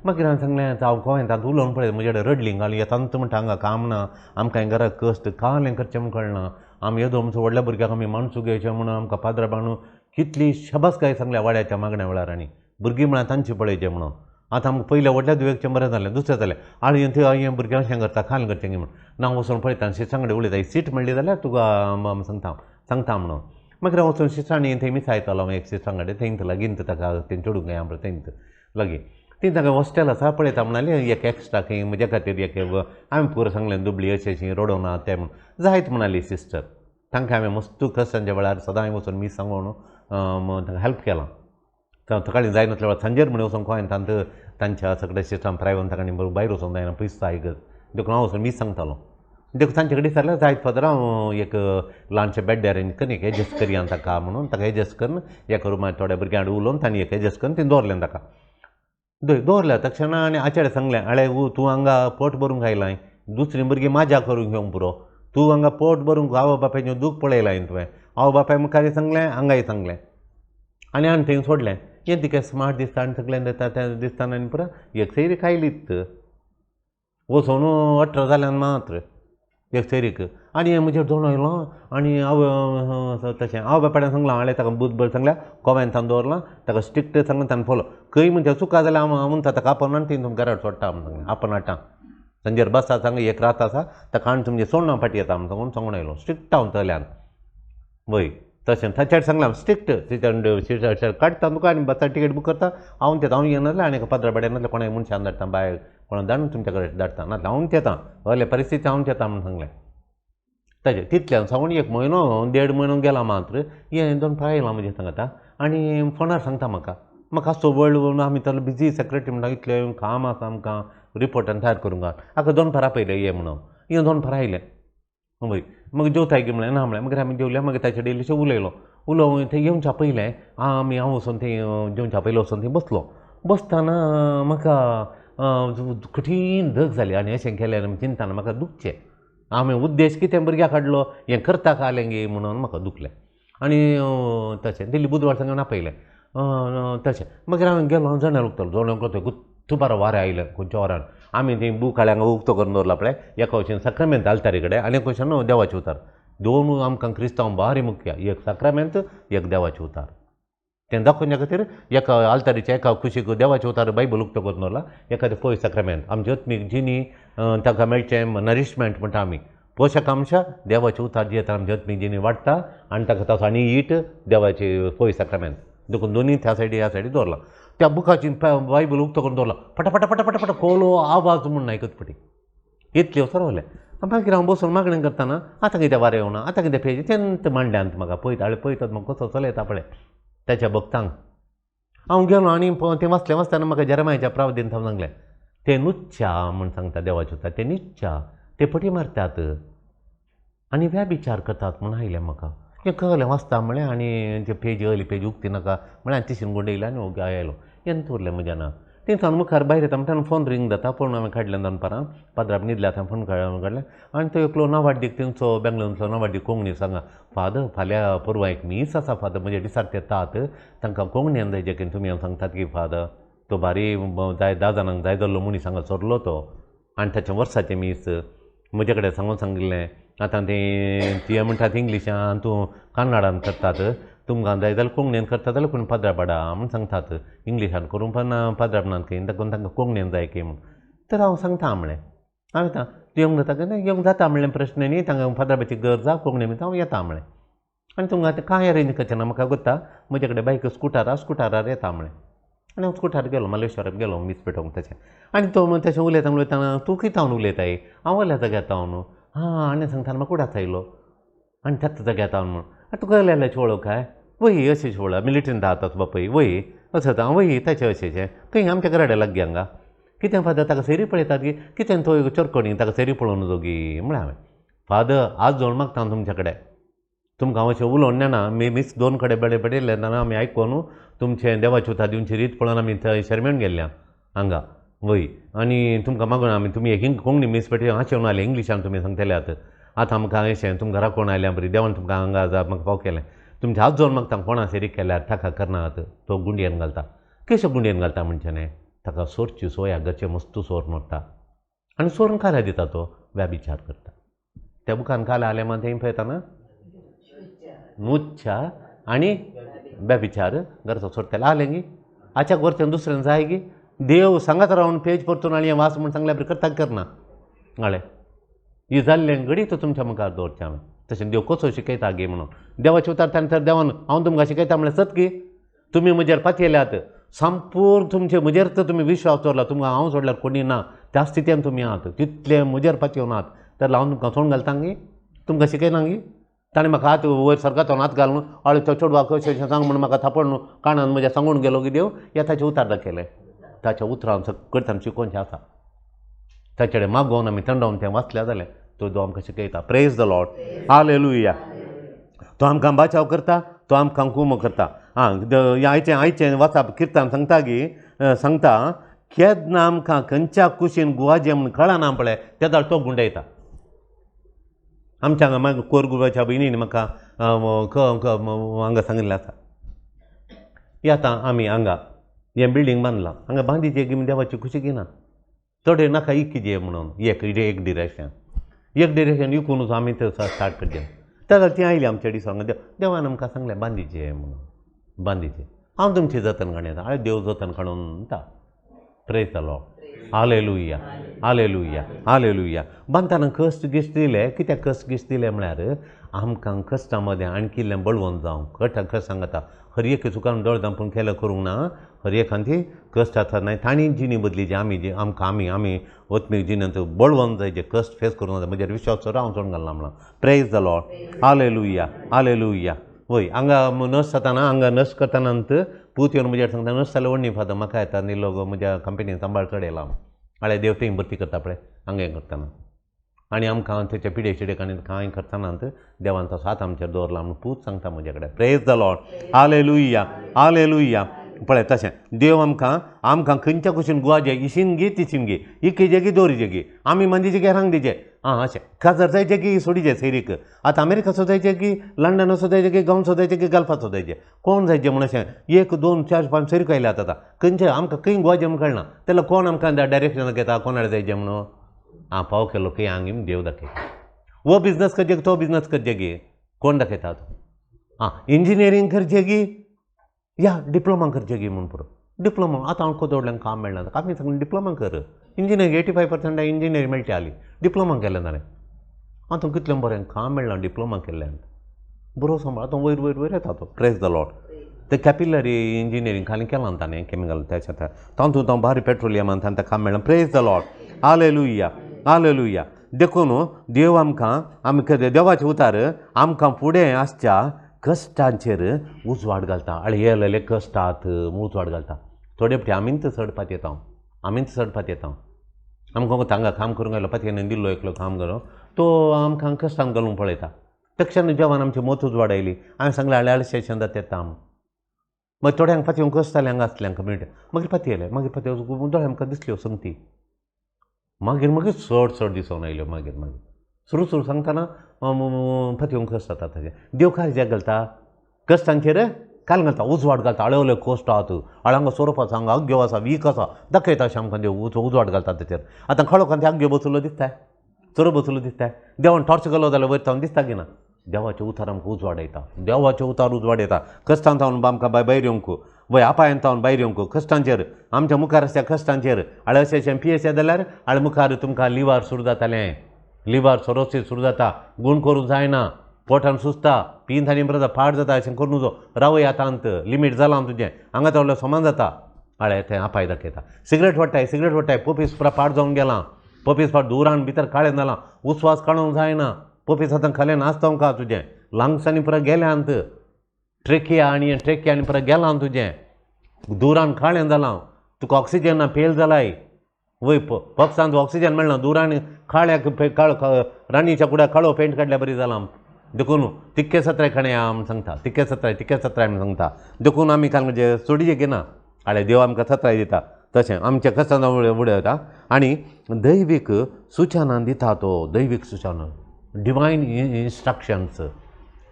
मागीर हांवें सांगलें हांव गोंयांत उलोवन पळय म्हजे कडेन रडली घाली येताच म्हणटा हांगा काम ना आमकां घरा कश्ट कालें करचें म्हूण कळना आमी येदो आमचो व्हडल्या भुरग्याक आमी माणसू घेवचें म्हणून आमकां पाद्रा बांदून कितली शबासकाय सांगल्या वाड्याच्या मागण्या वेळार आनी भुरगीं म्हळ्यार तांची पळयचें म्हणून. आतां आमकां पयल्या व्हडल्या दुयेंचें बरें जालें दुसरें जालें आनी थंय हें भुरगें अशें करता खाल करचें म्हणून ना वचून पळयता शिसां कडेन उलयता सीट मेळ्ळी जाल्यार तुका सांगता सांगता म्हणून. मागीर हांव वचून शिसांनी थंय मिसायतालो हांव एक शिसां कडेन थंय लागीं ताका थंय चेडूंक गाय पळय थंय लागीं ती ताका हॉस्टेल आसा पळयता म्हणाली एक एक्स्ट्रा खंय म्हज्या खातीर एक हांवें पुरो सांगलें दुबळी अशें अशीं रडोवना तें म्हूण जायत म्हणाली सिस्टर. तांकां हांवें मस्तू क्रिस्तांच्या वेळार सदांय वचून मीस सांगून तांकां हेल्प केलां. सकाळीं जायनासल्या वेळार सांजेर म्हण वचून गोंयांत तांच्या सगळ्या सिस्टम प्रायवन तांणी भायर वचूंक जायना पयस आयकत देखून हांव वचून मीस सांगतालो. देखून तांचे कडेन विचारल्यार जायत फादर हांव एक ल्हानशें बेड अरेंज करून एक एडजस्ट करया ताका म्हणून ताका एडजस्ट करून एका रुमार थोड्या भुरग्यां कडेन उलोवन तांणी एक एडजस्ट करून तें दवरलें ताका. दवरल्या तक्षणा आनी आचार्य सांगलें आळे तूं हांगा पोट भरूंक आयलाय दुसरीं भुरगीं माजा करूंक घेवंक पुरो तूं हांगा पोट भरूंक आवय बापायचें दूख पळयलां तुवें आवय बापाय मुखार सांगलें हांगाय सांगलें आनी आनी थंय सोडलें. हें तिका स्मार्ट दिसता आनी सगळ्यां दिसता तें दिसतना आनी पुरो एक सैरीक आयलीत वचून 18 जाल्यान मात्र एक सैरीक आनी म्हजेर दोन आयलो आनी हांव तशें हांव बापायन सांगलां हांवें ताका बुद्द बरें सांगल्या कोवेंतान दवरलां ताका स्ट्रिक्ट सांगलें ताणें फॉलो खंय म्हणटा चुका जाल्यार हांव म्हणटा ताका आपोवन आनी थंय तुमकां घराट सोडटा म्हूण सांगलें आपोवन हाडटा सांजेर बस आसा सांग एक रात आसा ताका आनी तुमचें सोडना फाटी येता म्हूण सांगून सांगून आयलो स्ट्रिक्ट हांव तल्यान. वय तशें ताचेर सांगलां स्ट्रिक्ट सिटार काडटा तुका आनी बसार तिकेट बूक करता हांव येता हांव येनासलें आनी पाद्रा बाड्या नासलें कोणाक मनशान धाडटा बाय कोणा धाडून तुमच्या कडेन धाडटा नासलें हांव येता असले परिस्थिती हांव येता म्हूण सांगलें. ताचें तितल्यान सांगून एक म्हयनो देड म्हयनो गेला मात्र हें दोन आयलां म्हजें सांगता आनी फोनार सांगता म्हाका म्हाका असो वर्ल्ड आमी तर बिजी सेक्रेटरी म्हणटा इतलें काम आसा आमकां रिपोर्टान तयार करूंक आतां दोन फार आपयलें ये म्हणून हें दोन फार आयलें. वय मागीर जेवताय की म्हणलें ना म्हणलें मागीर आमी जेवले मागीर ताचे कडेन इल्लेशें उलयलो उलोवन थंय येवच्या पयलें आमी हांव वचून थंय जेवच्या पयलें वचून थंय बसलो. बसतना म्हाका कठीण धग जाली आनी अशें केल्यार चिंतना म्हाका दुखचें आमी उद्देश कितें भुरग्याक हाडलो हें करता कालें गे म्हणून म्हाका दुखलें आनी तशें दिल्ली बुधवार सांगून आपयलें तशें. मागीर हांव गेलो जनेल उगतलो जनेल उगतो गुत्तू बारा वारें आयलें खंयच्या वरान आमी थंय बूक हांगा उक्तो करून दवरला पळय एका वशीन साक्रामेंत आल्तारी कडेन आनी एक वशीन देवाचे उतार दोन आमकां क्रिस्तांव भारी मुख्य एक साक्रामेंत एक देवाचे उतार तें दाखोवच्या खातीर एका आल्तारीच्या एका कुशीक देवाचे उतार बायबल उक्तो करून दवरला एखादें पय साक्रामेंत आमची आत्मीक जिणी ताका मेळचें नरिशमेंट म्हणटा आमी पोशक अंश देवाचे उतार जे येता आमची आत्मीक जिणी वाडटा आनी ताका ताचो आनी ईट देवाची पय साक्रामेंत देखून दोनी त्या सायडी ह्या सायडी दवरला. त्या बुकाची बायबल उक्तो करून दवरला पटापटा पटापटा पटा कोलो आवाज म्हूण आयकत पटी इतले सरवलें. मागीर हांव बसून मागणें करतना आतां कितें वारें येवना आतां कितें पेज तेंत मांडल्यांत म्हाका पळयता हाडलें पळयतात म्हाका कसो चलयता पळय ताच्या भक्तांक हांव गेलो आनी तें वाचलें वाचतना म्हाका जेरमायाच्या प्रावदीन थावन सांगलें ते नुच्च्या म्हूण सांगता देवाचे उतर ते निच्च्या ते फटी मारतात आनी व्याभिचार करतात म्हूण आयलें म्हाका हें कळ्ळें वाचता म्हळें आनी ते पेज अयली पेज उक्ती नाका म्हळ्यार तिशीन गुंडयलें आनी ओगी आयलो हें उरलें म्हज्या ना थंयसान मुखार भायर येता म्हणटा फोन रिंग जाता. फोन हांवें काडलें दनपारां पाद्राक न्हिदल्या आतां फोन काडलें आनी तो एकलो नावाड्डीक तेंचो बेंगलोरचो नावाड्डीक कोंकणी सांगा फादर फाल्यां परवां एक मीस आसा फादर म्हजे दिसाक ते तात तांकां कोंकणीन जाय जे तुमी हांव सांगतात की फादर तो भारी जाय 10 जाणांक जाय जाल्लो मनीस हांगा सोरलो तो आनी ताचें वर्साचें मीस म्हजे कडेन सांगून सांगिल्लें. आतां तें म्हणटात इंग्लिशान तूं कन्नडान करतात तुमकां जाय जाल्यार कोंकणीन करता जाल्यार कोण पाद्रा पाडा म्हूण सांगतात इंग्लिशान करूं पण पाद्रा नात खंय ताका तांकां कोंकणीन जाय की म्हूण. तर हांव सांगता म्हणलें हांव येता तूं येवंक जाता काय येवंक जाता म्हणलें प्रश्न न्ही तांकां पाद्राबाची गरज आसा कोंकणी म्हणटा हांव येता म्हणलें. आनी तुमकां आतां कांय अरेंज करचें ना म्हाका गोत्ता म्हजे कडेन बायक स्कुटर आसा स्कुटरार येता म्हणलें. आनी हांव स्कुटरार गेलो मल्लेश्वराक गेलो मीस पेटोवंक तशें. आनी तो तशें उलयता उलयतना तूं खंय हांव उलयताय हांव वल्या जाग्यार हांव न्हू हां आनी सांगता म्हाका कुडाच आयलो आनी त्याच जाग्यार हांव म्हूण तुका जाल्यार वळख काय वही अशें वळख मिलिटरीन आतां बापय वही असो आतां वही ताचें अशेंचें खंय आमच्या घराडे लागीं हांगा कितें फादर ताका सैरी पळयतात की कितें तो चोरकोणी ताका सैरी पळोवन जोगी म्हळें हांवें. फादर आज जोड मागता हांव तुमच्या कडेन तुमकां हांव अशें उलोवन नेणा आमी मीस 2 कडेन बडे बडयल्ले तेन्ना आमी आयकून तुमचें देवाची उतार दिवची रीत पळोवन आमी थंय शर्मेवन गेल्ल्या हांगा वय आनी तुमकां मागून आमी तुमी एक कोंकणी मीस पेटय हांशेवन आयले इंग्लिशान तुमी सांगतले आतां आमकां अशें तुमकां राखोवन आयल्या बरी देवान तुमकां हांगा म्हाका पाव केलें तुमचे हात जोड मागता कोणा सेरीक केल्यार ताका करनात तो गुंडयेन घालता. कशें गुंडयेन घालता म्हणचें न्ही ताका सोरची सोया घरचें मस्त सोर मोडटा आनी सोरून खाल्या दिता तो व्याभिचार करता. त्या बुकान खाल्या आलें मात थंय पळयतना मुच्छा आनी व्यभिचार घरचो सोडटले आलें गी आच्या घरचें दुसऱ्यान जाय गी देव सांगात रावन पेज परतून आनी वास म्हूण सांगल्यार बरी करता करना कळ्ळें. ही जाल्लें घडीत तुमच्या मुखार दवरचें हांवें तशें देव कसो शिकयता गे म्हणून देवाचे उतार ताणें तर देवान हांव तुमकां शिकयता म्हणल्यार सत गी तुमी म्हजेर पातयेल्यात संपूर्ण तुमचे म्हजेर तर तुमी विश्वास दवरला तुमकां हांव सोडल्यार कोणी ना त्या स्थितीन तुमी आहात तितले म्हजेर पातयेवन आहात तर हांव तुमकां सोडून घालता गी तुमकां शिकयना गी. ताणें म्हाका हात वयर सरकाचो हात घालून हय तो चेडवाक अशें सांग म्हूण म्हाका थापड न्हू काणान म्हज्या सांगून गेलो की देव ह्या ताचें उतार दाखयलें ताच्या उतरान सगळें आमी शिकोवचें आसा ताचे कडेन मागोवन आमी थंडावन तें वाचल्यार जालें तो देव आमकां शिकयता. Praise the Lord hallelujah. तो आमकां बाचाव करता तो आमकां कुमो करता. आं आयचें आयचें वाचप किर्तन सांगता की सांगता केन्ना आमकां खंयच्या कुशीन गुवाजें म्हूण कळना पळय तेदाळ तो गुंडयता. आमच्या हांगा मागीर कोरगुबाच्या भयणीन म्हाका हांगा सांगिल्लें आसा ही आतां आमी हांगा हें बिल्डींग बांदलां हांगा बांदिचें की देवाची खुशी घेना थोडे नाका इकिजे म्हणून एक एक डिरेक्शन एक डिरेक्शन इकूनच आमी थंय स्टार्ट करचें. तेन्ना ती आयली आमच्या दिसांक देवान आमकां सांगलें बांदिचें म्हणून बांदिचें हांव तुमचें जतन काडून हांवें देव जतन काडून दिता. Praise the Lord hallelujah hallelujah hallelujah. बांदतना कश्ट गिश्ट दिले कित्याक कश्ट गिश्ट दिले म्हळ्यार आमकां कश्टां मदें आणकी इल्लें बळवंत जावंक कश्टां कश्ट सांगता हर एक चुकान दोळे धांपून केलें करूंक ना हर एकान ती कश्ट आसा न्हय तांणी जिणी बदली जी आमी जी आमकां आमी आमी वतमी जिणेंत बळवंत जाय जे कश्ट फेस करूंक जाय म्हजेर विश्वास हांव सोडून घालना म्हणून. Praise the Lord hallelujah hallelujah. वय हांगा नर्स जाताना हांगा नर्स करतना पूत येवन म्हजेर सांगता नर्स जाल्यार व्हडली फादर म्हाका येता न्ही लोक म्हज्या कंपनीन सांबाळ चडयला हांवें देव थंय भरती करता पळय हांगा हें करतना आनी आमकां तेच्या पिडे शिडेक आनी कांय करतना देवान तो साथ आमचेर दवरला म्हूण पूत सांगता म्हजे कडेन. Praise the Lord hallelujah hallelujah. पळय तशें देव आमकां आमकां खंयच्या कुशीन गुवाजे इशीन गी तिशीन गी इकीजे गी दोरीजे गी आमी मंदीचे गी रांग दिचे आं अशें काजर जायचे की सोडीचे सैरीक आतां अमेरिका सोदायचे की लंडन सोदायचे की गांव सोदायचे की गल्फा सोदायचे कोण जायचे म्हूण अशें 1 2 4 5 सैरीक आयल्यात आतां खंयचे आमकां खंय गुवाजे म्हूण कळना तेन्ना कोण आमकां डायरेक्शन घेता कोणाक जायचे म्हणून आं पाव केलो खंय हांगा देव दाखयता. वो बिजनस करचे तो बिजनस करचे गी कोण दाखयता आं इंजिनियरींग करचें गी या डिप्लोमा करचें गी म्हूण पुरो डिप्लोमा आतां हांव कोदोडल्यान काम मेळना आमी सांगलें डिप्लोमा कर इंजिनियरींग 85% इंजिनियरींग मेळटा आली डिप्लोमा केलें ताणें आतां कितलें बरें काम मेळना डिप्लोमा केल्ल्यान बरो सांबाळ आतां वयर वयर वयर येता तो. Praise the Lord. ते कॅपिलरी इंजिनियरींग खाली केलां ताणें केमिकल तेच्या तातूंत हांव भारी पेट्रोलियमान तांकां काम मेळना. Praise the Lord hallelujah hallelujah. देखून देव आमकां आमकां देवाचे उतार आमकां फुडें आसच्या कश्टांचेर उजवाड घालता. आनी हे आसलेले कश्टात उजवाड घालता. थोडे फावटी आमीच चडपाक येता आमीच चडपाक येता. आमकां हांगा काम करूंक आयलो पातयेन दिल्लो एकलो काम करूं तो आमकां कश्टान घालूंक पळयता. तक्षण देवान आमची मत उजवाड आयली हांवें सांगलें आळे आळे स्टेशन जाता येता आम मागीर थोड्यांक पातयो कश्ट जालें हांगा आसलें कम्युनिटी मागीर पातयेलें मागीर पातयो दोळे आमकां दिसल्यो संगती मागीर मागीर चड चड दिसून आयल्यो मागीर मागीर सुरू सुरू सांगतना पातयो कश्ट जाता ताजें देव कार्याक घालता कश्टांचेर काल घालता उजवाड घालता हळेवले कश्ट आहात हांगा सोरोप आसा हांगा आग्यो आसा वीक आसा दाखयता अशें आमकां देव उजवाड घालता ताचेर. आतां खळोखान ते आग्यो बसलो दिसता चोरो बसलो दिसता देवान टॉर्च घालो जाल्यार वयर तावन दिसता की ना. देवाचें उतार आमकां उजवाड येता देवाचें उतार उजवाड येता कश्टान तावन आमकां भायर येवंक वय अपायान तावन भायर येवंक कश्टांचेर आमच्या मुखार आसता कश्टांचेर हाळे अशें अशें पियेशें जाल्यार हाळे मुखार तुमकां लिव्हर सुरू जातालें लिव्हर सोरोसीस सुरू जाता गूण करूंक जायना पोटान सुजता पीन आनी बरें पाड जाता अशें करूं नजो रावय आतां लिमीट जालां तुजें हांगा तवलो समान जाता हाळे तें अपाय दाखयता. सिगरेट वाडटाय सिगरेट वाडटाय पोपीस पुरा पाड जावन गेलां पोपीस पाड दुरान भितर काळें जालां उस्वास काडूंक जायना पोपीस आतां खालें नाचता का तुजें लंग्सांनी पुरा गेल्यांत ट्रेकिया आनी ट्रेकिया आनी पुरा गेलां तुजें दुरान काळें जालां तुका ऑक्सिजन ना फेल जालाय वय पक्षांत ऑक्सिजन मेळना दुरान काळ्याक काळ राणीच्या कुड्याक काळो पेंट काडल्या बरी जालां देखून तिक्के सत्राय खाणया म्हूण सांगता तिक्के सत्राय तिक्के सत्राय म्हूण सांगता. देखून आमी काल म्हणजे सोडये घेना हाळे देव आमकां सत्राय दिता तशें आमच्या कश्टान उडयता आनी दैवीक सुचना दिता तो दैवीक सुचना डिवायन इन्स्ट्रक्शन्स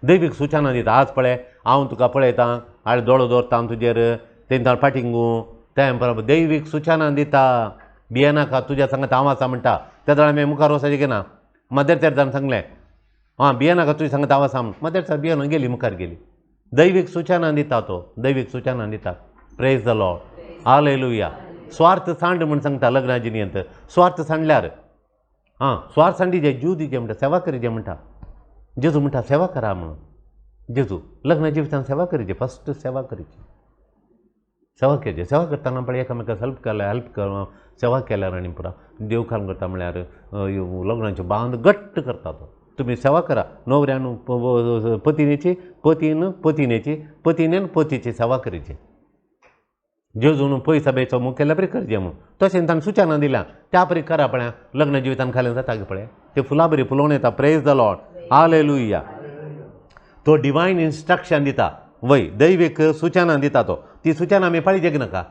दैवीक सुचना दिता. आज पळय हांव तुका पळयतां हाळे दोळो दवरता तुजेर तेंच्या फाटींगू तें बरोबर दैवीक सुचना दिता भियेनाका तुज्या सांगता हांव आसा म्हणटा त्या वेळार आमी मुखार वचपाचें घेना मदर तेरेजान सांगलें आं भियेनाका तुज्या सांगता हांव आसा म्हूण मदर तेरेजा भियेना गेली मुखार गेली. दैवीक सुचना दिता तो दैवीक सुचना दिता. Praise the Lord hallelujah. स्वार्थ सांड म्हूण सांगता लग्ना जिणेंत स्वार्थ सांडल्यार आं स्वार्थ सांडिजे जीव दिजे म्हणटा सेवा करिजे म्हणटा जेजू म्हणटा सेवा करा म्हणून जेजू लग्न जिवितान सेवा करिजे फस्ट सेवा करिची सेवा करची. सेवा करतना पळय एकामेकाक हेल्प केल्यार हेल्प कर सेवा केल्यार आनी पुरा देव काम करता म्हळ्यार लग्नाचे बांद घट्ट करता तो. तुमी सेवा करा नवऱ्यान पतिनेची पतीन पतिनेची पतिनेन पतीची सेवा करिची जेजून पयसा बेचो मुखेल्या बरी करचें म्हूण तशें ताणें सुचना दिल्या त्या परी करा पळया लग्न जिवितान खालें जाता पळय ते फुलां बरी फुलोवन येता. Praise the Lord hallelujah. तो डिवायन इन्स्ट्रक्शन दिता वय दैवीक सुचना दिता तो ती सुचना आमी पाळीजे की नाका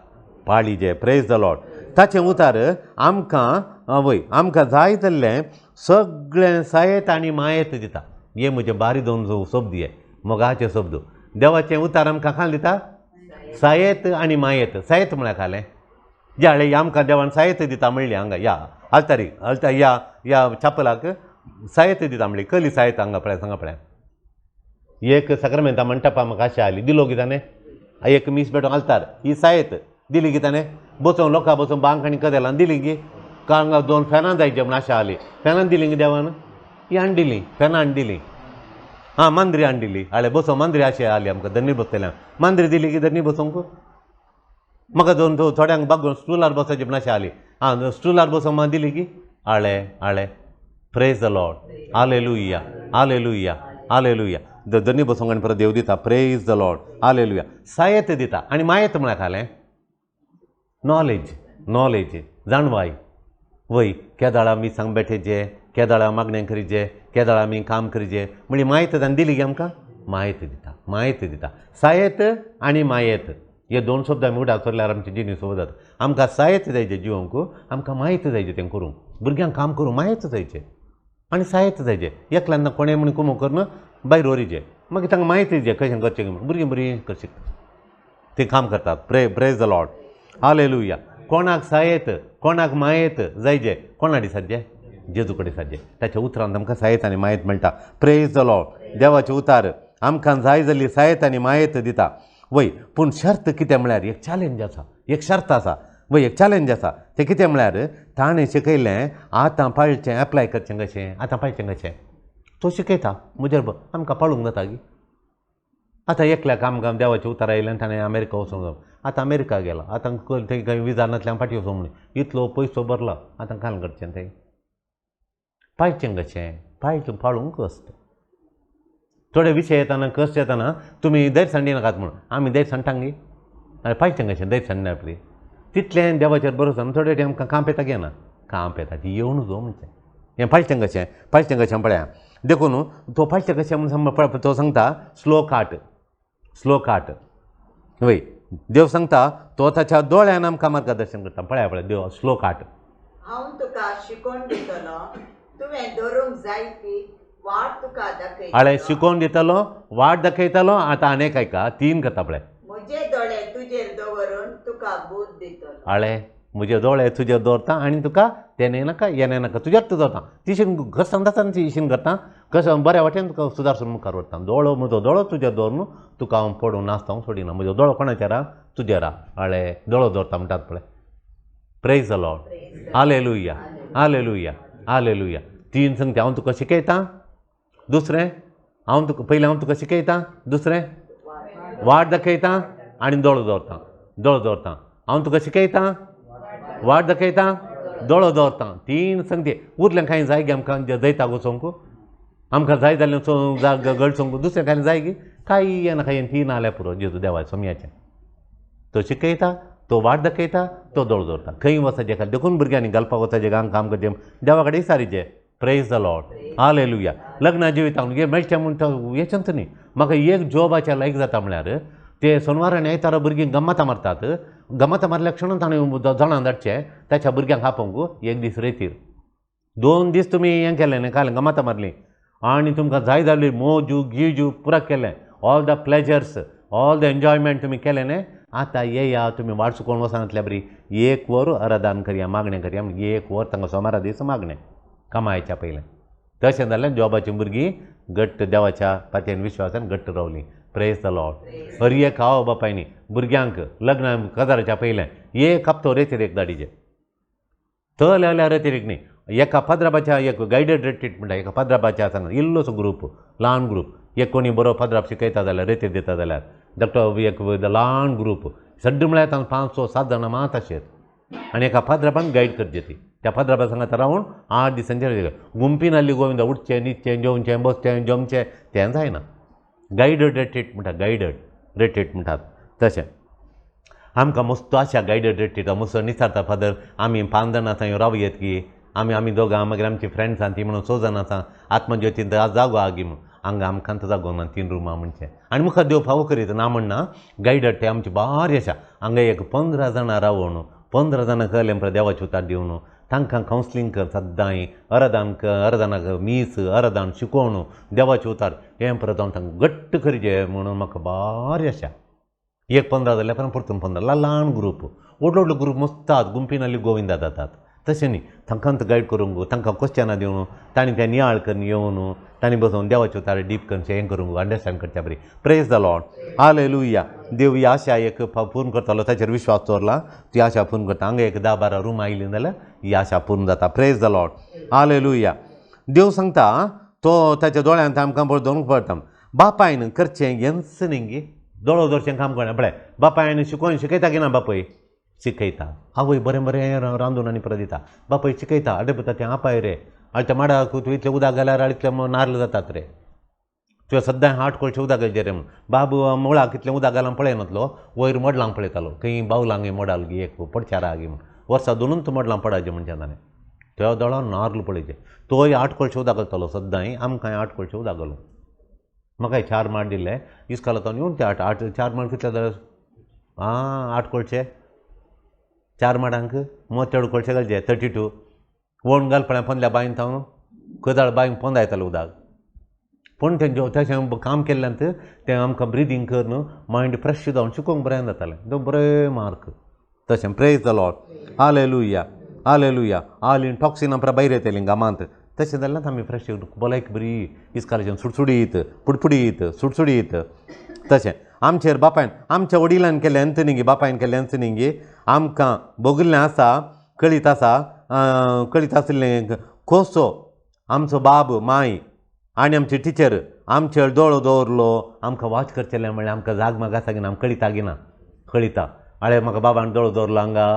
पाळीजे. Praise the Lord. ताचें उतार आमकां वय आमकां जाय जाल्लें सगळें सायत आनी मायेत दिता. हे म्हजे बारी दोन शब्द हे मोगाचे शब्द देवाचें उतार आमकां खाल दिता सायेत आनी मायेत. सायेत म्हळ्यार खालें ज्या आमकां देवान सायेत दिता म्हणली हांगा ह्या आल्तारी आल्ता ह्या ह्या छापलाक सायेत दिता म्हणली कली सायेत हांगा पळय हांगा पळय एक साक्रामेंता मंटपा म्हाका आशा आली दिलो की ताणें एक मीस भेटोंक आल्तार ही सायेत दिली की ताणें बसोवंक लोकां बसोवंक बांक आनी कदेलां दिली की हांगा दोन फॅनां जायचे म्हूण आशा आली फॅनां दिली की देवान ही हाडून दिली फॅनां हाडून दिली आं मांद्री हाडून दिली हाळे बसोवंक मांद्री आशा आली आमकां धन्नी बसतल्यांक मांद्री दिली की धन्नी बसोवंक म्हाका दोन थोड्यांक बागोवन स्टुलार बसोवची म्हूण आशा आली आं स्टुलार बसोवंक दिली की Hale Hale. Praise the Lord hallelujah hallelujah hallelujah. Dhanni बसोवंक आनी परत देव दिता. Praise the Lord hallelujah. सायेत दिता आनी मायेत म्हळ्यार खालें नॉलेज नॉलेज जाणवाय वय केदाळा आमी सांग बेठेचे केदाळा मागणें करिचे केदाळा आमी काम करिचे म्हणजे मायत ताणें दिली की आमकां मायत दिता मायत दिता. सायेत आनी मायेत हे दोन शब्द आमी उडाक चोरल्यार आमची जिणी सोबत जाता. आमकां सायेत जायचें जिवंक आमकां मायत जायचें तें करूंक भुरग्यांक काम करूंक मायत जायचें आनी सायेत जायचें एकल्यान कोणें म्हूण कुमो करून भायर व्हरिचें मागीर तांकां मायती दिवचें कशें करचें म्हूण भुरगीं बरीं करचीं तीं काम करतात. Praise the Lord hallelujah. कोणाक सायेत कोणाक मायेत जायचे कोणा दिसाचे जेजू कडेन साजे ताच्या उतरान आमकां सायेत आनी मायेत मेळटा. Praise the Lord. देवाचे उतार आमकां जाय जाल्ली सायेत आनी मायेत दिता वय. पूण शर्त कितें म्हळ्यार एक चॅलेंज आसा एक शर्त आसा वय एक चॅलेंज आसा तें कितें म्हळ्यार ताणें शिकयलें आतां पाळचें एप्लाय करचें कशें आतां पाळचें कशें तो शिकयता म्हजेर आमकां पाळूंक जाता की आतां एकल्याक आमकां देवाचें उतार आयलें आनी ताणें अमेरिका वचूंक जाय आतां अमेरिका गेला आतां थंय खंय विजा नासल्यान फाटीं वचूंक म्हणून इतलो पयसो भरला आतां काल करचें थंय पाळचें कशें पाळचें पाळूंक कश्ट थोडे विशय येताना कश्ट येताना तुमी धैर्य सांडी नाकात म्हणून आमी धैर्य सांडटा गी पाळचें कशें धैर्य सांडना पळय तितलें देवाचेर भरोसो थोडे टायम आमकां कांप येता घेना कांप येता ती येवनू जो म्हणचें हें पाळचें कशें पाळचें कशें पळया. देखून तो पाळचें कशें म्हूण तो सांगता स्लो काट स्लो काट वय देव सांगता तो ताच्या दोळ्यान आमकां मार्गदर्शन करता. पळया पळय देव श्लोक 8. हांव तुका शिकोवन दितलो तुवें धरूंक जाय ती वाट तुका दाखयतलो. आळे शिकोवन दितलो वाट दाखयतलो. आतां आनी आयका 3 करता पळय. म्हजे दोळे तुजेर दवरून तुका बूद दितलो. आळे म्हजे दोळे तुजेर दवरता आनी तुका तेणें नाका येणें नाका तुजेर तूं दवरता. तिशीन घसान जाता तिशीन करता कशें बऱ्या वाटेन तुका सुदारसून मुखार व्हरता. दोळो म्हजो दोळो तुजेर दवरून तुका हांव पडूं नासता हांव सोडिना. म्हजो दोळो कोणाचेर आहा तुजेर आहा. आळे दोळो दवरता म्हणटात पळय. Praise the Lord. Hallelujah hallelujah hallelujah. 3 सांगता हांव तुका शिकयता. दुसरें हांव तुका पयलें हांव तुका शिकयता. दुसरें वाट दाखयता आनी दोळो दवरता. दोळो दवरता. हांव तुका शिकयता वाट दाखयता दोळो दवरता. 3 सांगते उरलें कांय जाय गे आमकां जैताक वचोंक आमकां जाय जालें गळचोंक दुसरें कांय जाय गी कांय येना कांय 3 आल्या पुरो जेजू देवाच्या सोमयाचें. तो शिकयता तो वाट दाखयता तो दोळो दवरता. खंय वचपाचें खाली देखून भुरग्यांनी घालपाक वचपाचें गांव काम करचें देवा कडेन विचारीचें. Praise the Lord. Hallelujah. लग्ना जिवितांत हे मेळचें म्हूण तो हेचेंच न्ही. म्हाका एक जॉबाच्या लायक जाता म्हळ्यार ते सोनवार आनी आयतारा भुरगीं गम्मतां मारतात. गम्मतां मारल्या क्षणान ताणें जाणां धाडचें ताच्या भुरग्यांक आपोवंक एक दीस रेतीर 2 दीस तुमी हें केलें न्ही काल गम्मतां मारलीं आनी तुमकां जाय जाली मोजू गिजू पुरा केलें. All the pleasures all the enjoyment तुमी केलें न्ही. आतां येया तुमी वाट चुकोवन वचनातल्या बरी 1 वर आराधन करया मागणें करया. 1 वर तांकां सोमारा दीस मागणें कमायच्या पयलें. तशें जाल्यार जॉबाचीं भुरगीं घट्ट देवाच्या पातयेन विश्वासान घट्ट रावलीं. Praise the Lord. हर एक आवय बापायनी भुरग्यांक लग्न कजाराच्या पयलें 1 हप्तो रेतिरेक धाडीचे. तल जाल्यार रेतिरेक न्ही एका पाद्राबाच्या एक गायडेड रेट्रीट म्हणटा. एका पाद्राबाच्या आसना इल्लोसो ग्रूप ल्हान ग्रूप. एक कोणी बरो पाद्राब शिकयता जाल्यार रेतीर दिता जाल्यार धाकटो एक ल्हान ग्रूप सड्ड म्हळ्यार तांकां 5, 6, 7 जाणां मात आशेत आनी एका पाद्राबान गायड करचें ती त्या पाद्राबा सांगात रावन 8 दिसांचेर गुंपी नाल्ली गोविंदा उठचें न्हिदचें जेवचें बसचें जमचें तें जायना. गायडड रेट्रीट म्हणटा. गायडड रेट्रीट म्हणटात तशें आमकां मस्त आशा गायडड रेट्रीट मस्त निचारता फादर आमी 5 जाणां आसा रावं येत की आमी आमी दोगां मागीर आमची फ्रेंड्स आसा ती म्हणून 6 जाणां आसा आत्मज्योतींत जागो आगी म्हणून हांगा आमकां तो जागो ना 3 रुमां म्हणचें. आनी मुखार देव फावो करीत ना म्हणना गायडड ते आमची बारी आसा. हांगा एक 15 जाणां रावून 15 जाणां कळ्ळें म्हळ्यार देवाची उतार दिवन तांकां कावन्सिलींग कर सद्दांय अरदान अरदानाक मीस अरदान शिकोवन देवाचे उतार हें परत हांव तांकां घट्ट करचें म्हणून म्हाका बारी आशा. एक 15 जाल्यार परत परतून 15 ल्हान ग्रूप व्हडलो व्हडलो ग्रूप मस्त आसात गुंपीनाली गोविंदा जातात. तशें न्ही तांकां गायड करूंक तांकां क्वेश्चनां दिवन तांणी तें नियाळ करून येवन तांणी बसोवन देवाचे उतार डीप करून हें करूंक अंडरस्टँड करच्या बरी. Praise the Lord. Hallelujah. देव ही आशा एक पूर्ण करतालो ताचेर विश्वास दवरला ती आशा पूर्ण करता. हांगा एक 10-12 रुमां आयलीं जाल्यार ही आशा पूर्ण जाता. Praise the Lord. Hallelujah. देव सांगता तो ताच्या दोळ्यांत आमकां दवरूंक पडटा. बापायन करचें हेंच न्ही गे दोळो दवरचें काम करना. पळय बापायन शिकोवन शिकयता की ना बापूय शिकयता. आवय बरें बरें रांदून आनी परत दिता. बापूय शिकयता आडे पुता तें आपाय रे आनी त्या माडाक तूं इतलें उदक घाल्यार इतलें नार्ल जातात रे तुवें सद्दां 8 कोळशे उदक घालचें रे म्हणून. बाबू मुळाक इतलें उदक घालून पळयनातलो वयर मोडलांक पळयतालो खंय बावलांक मोडाल गी एक पडचारा गी म्हूण वर्सा 2 मोडलां पडाचें म्हणचें ताणें त्या दोळान नार्ल पळयचें. तोय 8 कोळशे उदक घालतालो सद्दांय आमकांय 8 कोळशे उदक घालूं. म्हाका 4 माड दिल्ले इस्कोलांत येवन ते 8 4 माड कितले जाले आं 8 कोळशे 4 माडांक मोतेड कोळशे घालचे 32 वण घालपा पोंदल्या बांयन थावन कदाळ बांयन पोंदायताले उदक. पूण तें तशें काम केल्ल्यान तें आमकां ब्रिदींग करून मायंड फ्रेश जावन शिकोवंक बरें जातालें. एकदम बरें मार्क तशें. Praise the Lord. Hallelujah hallelujah. आली टॉक्सिनां परा भायर येतलीं गामांत. तशें जाल्यार आमी फ्रेश भलायकी बरी इस्कालाच्यान सुडसुडीत पुडपुडीत सुडसुडीत. तशें आमचेर बापायन आमच्या वडिलान केल्लें न्ही बापायन केल्लें न्ही आमकां भोगिल्लें आसा कळीत आसा कळीत आशिल्लें खोसो आमचो बाब माय आनी आमची टिचर आमचेर दोळो दवरलो आमकां वाच करचेलें म्हणल्यार आमकां जागमाग आसा की ना आमकां कळिता की ना कळिता. आळे म्हाका बाबान दोळो दवरलो हांगा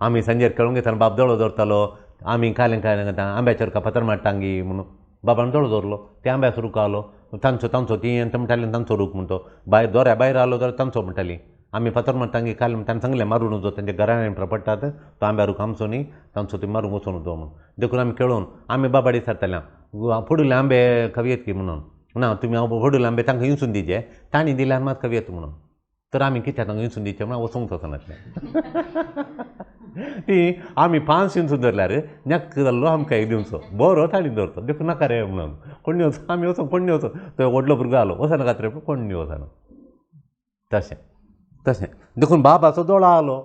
आमी सांजेर खेळूंक येताना बाब दोळो दवरतालो आमी कालें कालें घेता आंब्याचेर फातर मारतांगी म्हणून बाबान दोळो दवरलो ते आंब्याचो रूख आलो तांचो तांचो ती म्हणटाली तांचो रूख म्हणटो भायर दोऱ्या भायर आलो जाल्यार तांचो म्हणटाली आमी फातर मारतांगी काल ताणें सांगलें मारून वचो तांच्या घरान पडटात तो आंब्या रूख आमचो न्ही तांचो ती मारूंक वचून वचो म्हणून. देखून आमी खेळोवन आमी बाबाडी सरताले फुडले आंबे खवयेत की म्हणून ना तुमी हांव फुडले आंबे तांकां इंसून दिजे तांणी दिल्यार मात खवयेत म्हणून. तर आमी कित्याक तांकां इंसून दिवचें म्हणून वचूंक वचनासलें. ती आमी 5 इंसून धरल्यार नॅक्क जाल्लो आमकां एक दिवचो बरो ताणी दवरचो देखून नाका रे म्हणून कोण वचो आमी वचोंक कोण वचो. तो व्हडलो भुरगो आलो वचनाकात रे कोण वचना. तशें तशें देखून बाबाचो दोळो आलो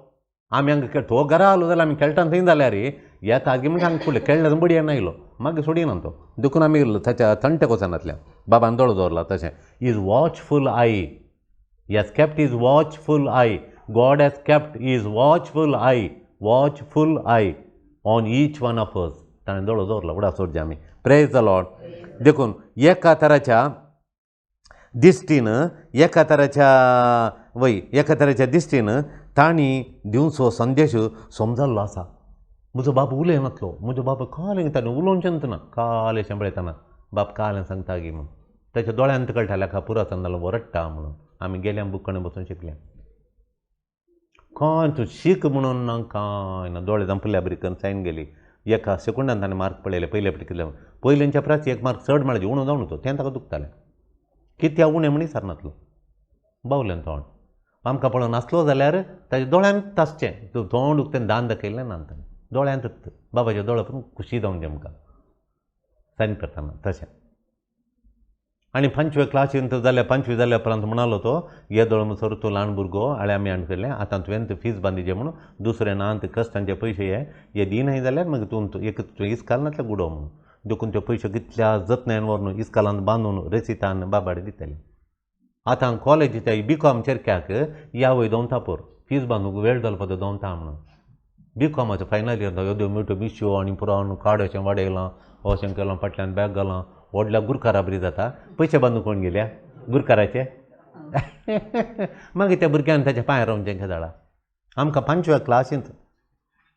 आमी हांगा तो घरा आलो जाल्यार आमी खेळटा थंय जाल्यार येता आगे म्हणजे हांगा फुडलें खेळ्ळें बडयेन आयलो मागीर सोडिना तो. देखून आमी ताच्या तंटेक वचनातल्या बाबान दोळो दवरला. तशें is watchful eye, he has kept his watchful eye, God has kept his watchful eye, watchful eye on each one of us. ताणें दोळो दवरला उडा सोडचे आमी. Praise the Lord. देखून एका तराच्या दिश्टीन एका तराच्या वय एका तराच्या दिश्टीन तांणी दिवचो संदेश समजल्लो आसा. म्हजो बाप उलयनातलो, म्हजो बाप कालें ताणें उलोवचेंच ना, कालें शेंबळयतना बाप कालें सांगता गी म्हणून ताच्या दोळ्यांत कळटालें हाका पुरातन जालो वरडटा म्हणून. आमी गेल्या बुकणे बसून शिकल्या कांय तूं शीक म्हणून ना कांय ना. दोळे धांपल्या बरी करून सायन गेली एका सेकंडान ताणें मार्क पळयले. पयले फावटी कितले पयल्यांच्या प्रास एक मार्क चड मेळचे उणो जावन तो तें ताका दुखतालें कित्याक उणें म्हणी सरनातलो बावलें तोंड आमकां पळोवन आसलो जाल्यार ताच्या दोळ्यांत आसचें तोंड उक्तें दान दाखयलें ना ताणें दोळ्यांत बाबाच्या दोळे पळोवन खुशी जावन आमकां सायन करतना. तशें आनी 5वे क्लासींत जाल्यार 5वी जाल्या उपरांत म्हणालो तो येदोळ म्हणसर तूं ल्हान भुरगो आळे आमी हाडून केलें आतां तुवें फीज बांदिजे म्हणून दुसरें ना कश्टांचे पयशे हे हे दिनाय जाल्यार मागीर तूं एक तुवें इस्काल नातलें गुडो म्हणून. देखून त्यो पयशे कितल्या जतनायन व्हरून इस्कालान बांदून रेसितान बाबाडे दिताले. आतां कॉलेजीच्या बी कॉम चेरक्याक या वय दोनता पोर फीज बांदूंक वेळ जालो पळय दोनता म्हणून. बी कॉमाचो फायनल इयर येद्यो मोट्यो मिश्यो आनी पुरान कार्ड अशें वाडयलां अशें केलां फाटल्यान बॅग घालां व्हडल्या गुरकारा बरी जाता. पयशे बांदून कोण गेल्या गुरकाराचे मागीर त्या भुरग्यान ताच्या पांयार रावचें खेदाळा. आमकां 5व्या क्लासींत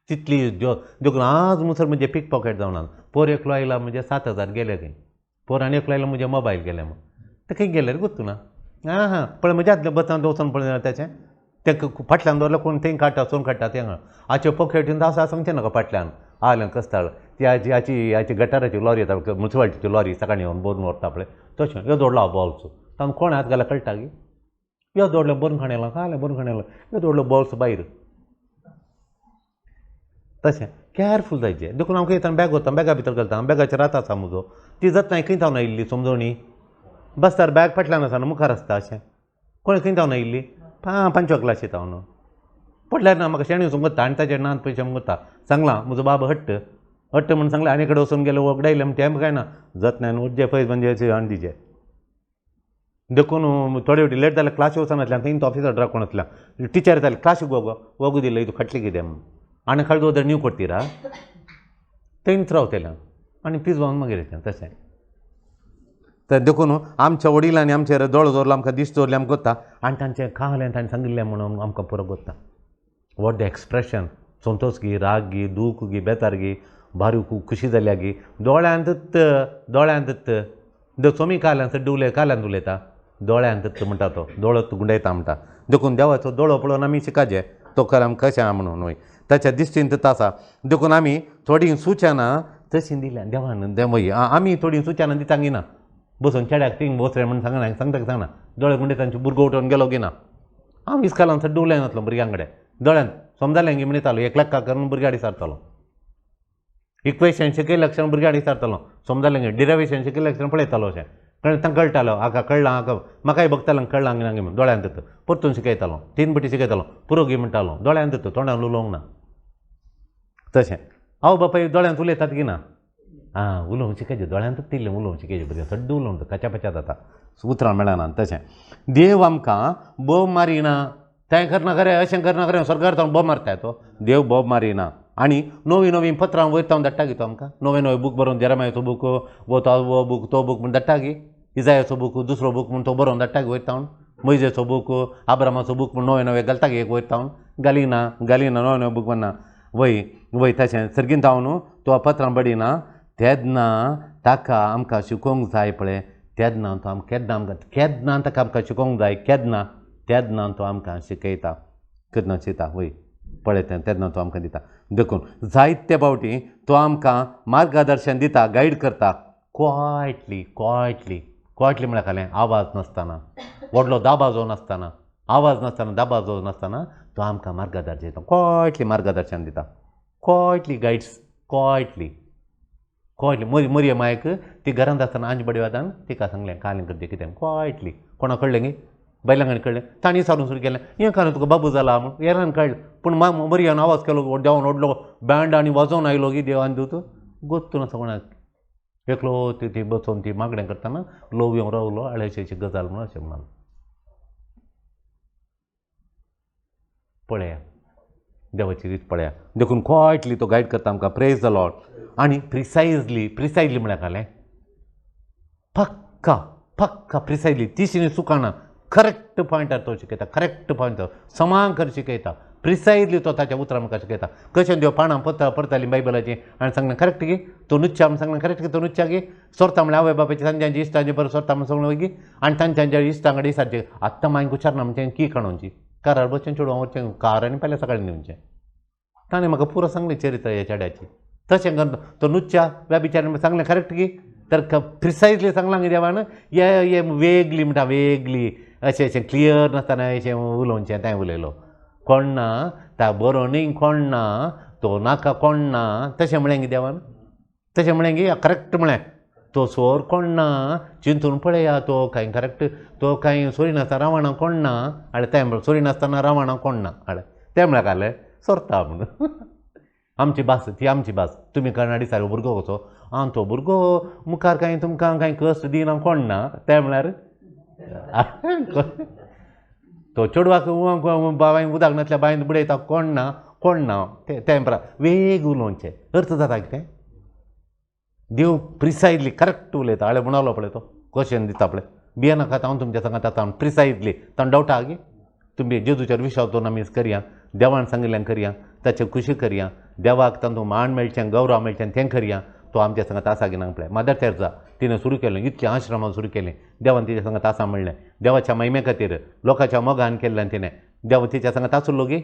तितली देखून आज मुसर म्हणजे पीक पॉकेट जावन पोर एकलो आयला म्हणजे 7,000 गेले खंय, पोर आनी एकलो आयला म्हजे मोबायल गेले म्हण ते खंय गेले गोत्तू ना. आं हां पळय म्हज्या हातलें बचान वचोन पळय ताचें तें फाटल्यान दवरलें कोण थंय काडटा चोरून काडटा तें हाचे पॉकेटीन आसा सांगचें नाका फाटल्यान आलें कस्ताळ ती हाची हाची हाची गटाराची लॉरी येता मुन्सिपाल्टीची लॉरी सकाळीं येवन भरून व्हरता पळय तशें यो दोडलो हांव बॉल्स तांकां कोण हात घाल्यार कळटा गी यो दोडलें बरून खाणें खालें बरून खाणें यो दोडलो बॉल्स भायर. तशें कॅरफूल जायचें. देखून आमकां येतना बॅग वता बॅगा भितर घालता बॅगाचेर रात आसा म्हजो ती जतनाय खंय थावन आयिल्ली समजवणी बसतार बॅग फाटल्यान आसा मुखार आसता अशें कोण खंय थावन आयिल्ली 5व्या क्लासींत हांव पडल्यार ना म्हाका शेणी वचूंक वता आनी ताचेर नान पयशे वता सांगलां म्हजो बाब हट्ट हट्ट म्हूण सांगलें आनी कडेन वचून गेले वगडायलें म्हण तें कांय ना जतनायन उरचे पयस म्हणजे हाडून दिजे. देखून थोडे फावटी लेट जाल्यार क्लासी वचनातल्यान थंय तो ऑफिसर ड्राकोण वतल्या टिचर येताले क्लासीक वोगो वोगो दिले तूं खटली कितें म्हणून आनी खळो दवर न्यू कोत्तीरा थंयच रावतलें आनी फीज बांदून मागीर येतलें. तशें तर देखून आमच्या वडिलांनी आमचेर दोळो दवरलो आमकां दिश्ट दवरलें आमकां गोत्ता आनी तांचें खालें ताणें सांगिल्लें म्हणून आमकां पुरो गोत्ता. What the expression संतोष गी राग गी दूख गी बेतार गी भारी खुशी जाल्या गी दोळ्यांतच दोळ्यांतच सोमी काल्यान सड्डे उलय काल्यान उलयता दोळ्यांतच म्हणटा तो दोळो गुंडयता म्हणटा. देखून देवाचो दोळो पळोवन आमी शिकाचे तो खरें आमकां कशें आहा म्हणून न्हय ताच्या दिश्टीन आसा. देखून आमी थोडीं सुचनां तशीं दिल्या देवान देवय आमी थोडीं सुचनां दिता गिना बसून चेड्याक थिंग बसरे म्हण सांगना सांगता सांगना दोळे गुंडे तांचे भुरगो उठोवन गेलो गिना हांव इस्कालान सड्डे उलयनातलो भुरग्यां कडेन दोळ्यान समजालें गी म्हणटालो एक लेक्का करून भुरग्यां विचारतालो इक्वेशन शिकयलें क्षण भुरग्यां विचारतालो समजालें गी डिरेवेशन शिकयलें क्षण पळयतालो अशें कळ्ळें तांकां कळटालो हाका कळ्ळां हाका म्हाकाय बगतालो कळ्ळां गी ना गी म्हण दोळ्यांत परतून शिकयतालो 3 पटी शिकयतालो पुरो गी म्हणटालो दोळ्यांत तोंडान उलोवंक ना. तशें हांव बापाय दोळ्यांत उलयतात गी ना आं उलोवंक शिकयचें दोळ्यांतच तिल्लें उलोवंक शिकयचें भुरगें सड्डे उलोवंक काच्यापाच्या जाता उतरां मेळना. तशें देव आमकां बोब मारिना तें करना खरें अशें करना खरें सरकार तो बोब मारता तो देव बोब मारिना. आनी नवीं नवीं पत्रां वयर तावन धाडटा गी तो आमकां नवे नवे बूक बरोवन जेरामायाचो बूक वो तो वो बूक तो बूक म्हूण धाडटा गी इजायाचो बूक दुसरो बूक म्हूण तो बरोवन धाडटा गी वयर तावन मोयजेचो बूक आब्रामाचो बूक म्हूण नवे नवे घालता गी एक वयर तावन घालिना घालिना नवे नवे बूक म्हणना वय वय तशें सर्गीन तावन तो पत्रां बडिना तेन्ना ताका आमकां शिकोवंक जाय पळय तेन्ना तो आमकां केन्ना आमकां केन्ना ताका आमकां शिकोवंक जाय केन्ना तेन्ना तो आमकां शिकयता केन्ना शिकता वय पळयता तेन्ना तो आमकां दिता. देखून जायते फावटी तो आमकां मार्गदर्शन दिता गायड करता क्वायटली क्वायटली क्वायटली म्हळ्यार खालें आवाज नासतना व्हडलो दाबाजो नासतना आवाज नासतना दबाजो नासतना तो आमकां मार्गदर्शन दिता, क्वायटली मार्गदर्शन दिता, क्वायटली गायड्स, क्वायटली क्वायटली. मोरये मायक ती घरांत आसतना आंज बडवादान तिका सांगलें कालें करचें कितें क्वायटली. कोणा कळ्ळें गे? बैलांगांनी कळ्ळें. तांणी सारून सुरू केलें हें कारण तुका बाबू जाला म्हूण हेरान कळ्ळें. पूण मोरयान आवाज केलो, देवान व्हडलो बँड आनी वाजोवन आयलो की देवान दूत गोत्तू नासता कोणाक. एकलो ती बसोवन ती मागणें करतना लोव येवन रावलो आळेची गजाल म्हणून अशें म्हणालो. पळया देवाची रीत पळया. देखून क्वायटली तो गायड करता आमकां. Praise the Lord. आनी प्रिसायजली, प्रिसायजली म्हळ्यार कालें पक्का पक्का प्रिसायजली, तिशीनी चुकाना, करेक्ट पॉयंटार तो शिकयता, करेक्ट पॉयंट समांकर शिकयता, प्रिसायजली तो ताच्या उतरां म्हाका शिकयता. कशें देव पाणां पत्रां परतालीं बायबलाचीं आनी सांगलें करेक्ट गे, तो नुच्च्या म्हण सांगलें करेक्ट गे, तो नुच्च्या गे सोरता म्हळ्यार आवय बापायची तांच्या इश्टांचे बरें सोरता म्हण सगळें गे आनी तांच्या इश्टां कडेन सारचें. आत्तां मागीर उच्चारना म्हणचें की काडोवची कारार बसचें चेडवां वचचें कार आनी पेल्या सकाळीं दिवचें. ताणें म्हाका पुरो सांगलें चरित्र ह्या चेड्याची. तशें करून तो नुच्च्या व्या बिचाऱ्यान सांगलें करेक्ट गे, तर प्रिसायजली सांगलां गे देवान. हे वेगली म्हणटा वेगली अशें अशें क्लियर नासतना अशें उलोवचें तें उलयलो. कोण ना ता बरो न्ही, कोण ना तो नाका, कोण ना तशें म्हळें गे देवान. तशें म्हळें गे करेक्ट म्हळें. तो सोर कोण ना चिंतून पळया, तो कांय करेक्ट, तो कांय सोरी नासतना रावणा कोण ना हाडलें. तें म्हळ्यार सोरी नासतना रावणा कोण ना हाडलें. तें म्हळ्यार कालें सोरता म्हणून. आमची भास ती आमची भास. तुमी कर्नाडी सारको भुरगो कसो आं, तो भुरगो मुखार कांय तुमकां कांय कश्ट दिना कोण ना, तें म्हळ्यार तो चेडवाक बांय उदक नासल्या बांयंत बुडयता कोण ना, कोण ना तें वेग उलोवचें. अर्थ जाता कितें? देव प्रिसायजली करेक्ट उलयता. हांवें म्हणालो पळय तो क्वेश्चन दिता पळय, भियेनाकात हांव तुमच्या सांगात आतां. प्रिसायजली ताणें डावटा गे तुमी जेजूचेर विश्वास दवरून आमी करया, देवान सांगिल्ल्यान करया, ताचे खुशी करया, देवाक तांतूं मान मेळचें गौरव मेळचें तें करया. तो आमच्या सांगात आसा की ना पळय. मदर तेरेजा तिणें सुरू केलें, इतलें आश्रमां सुरू केलें, देवान तिच्या सांगात आसा म्हणलें, देवाच्या महिमे खातीर लोकांच्या मोगान केल्ल्यान तिणें देव तिच्या सांगात आसलो गे.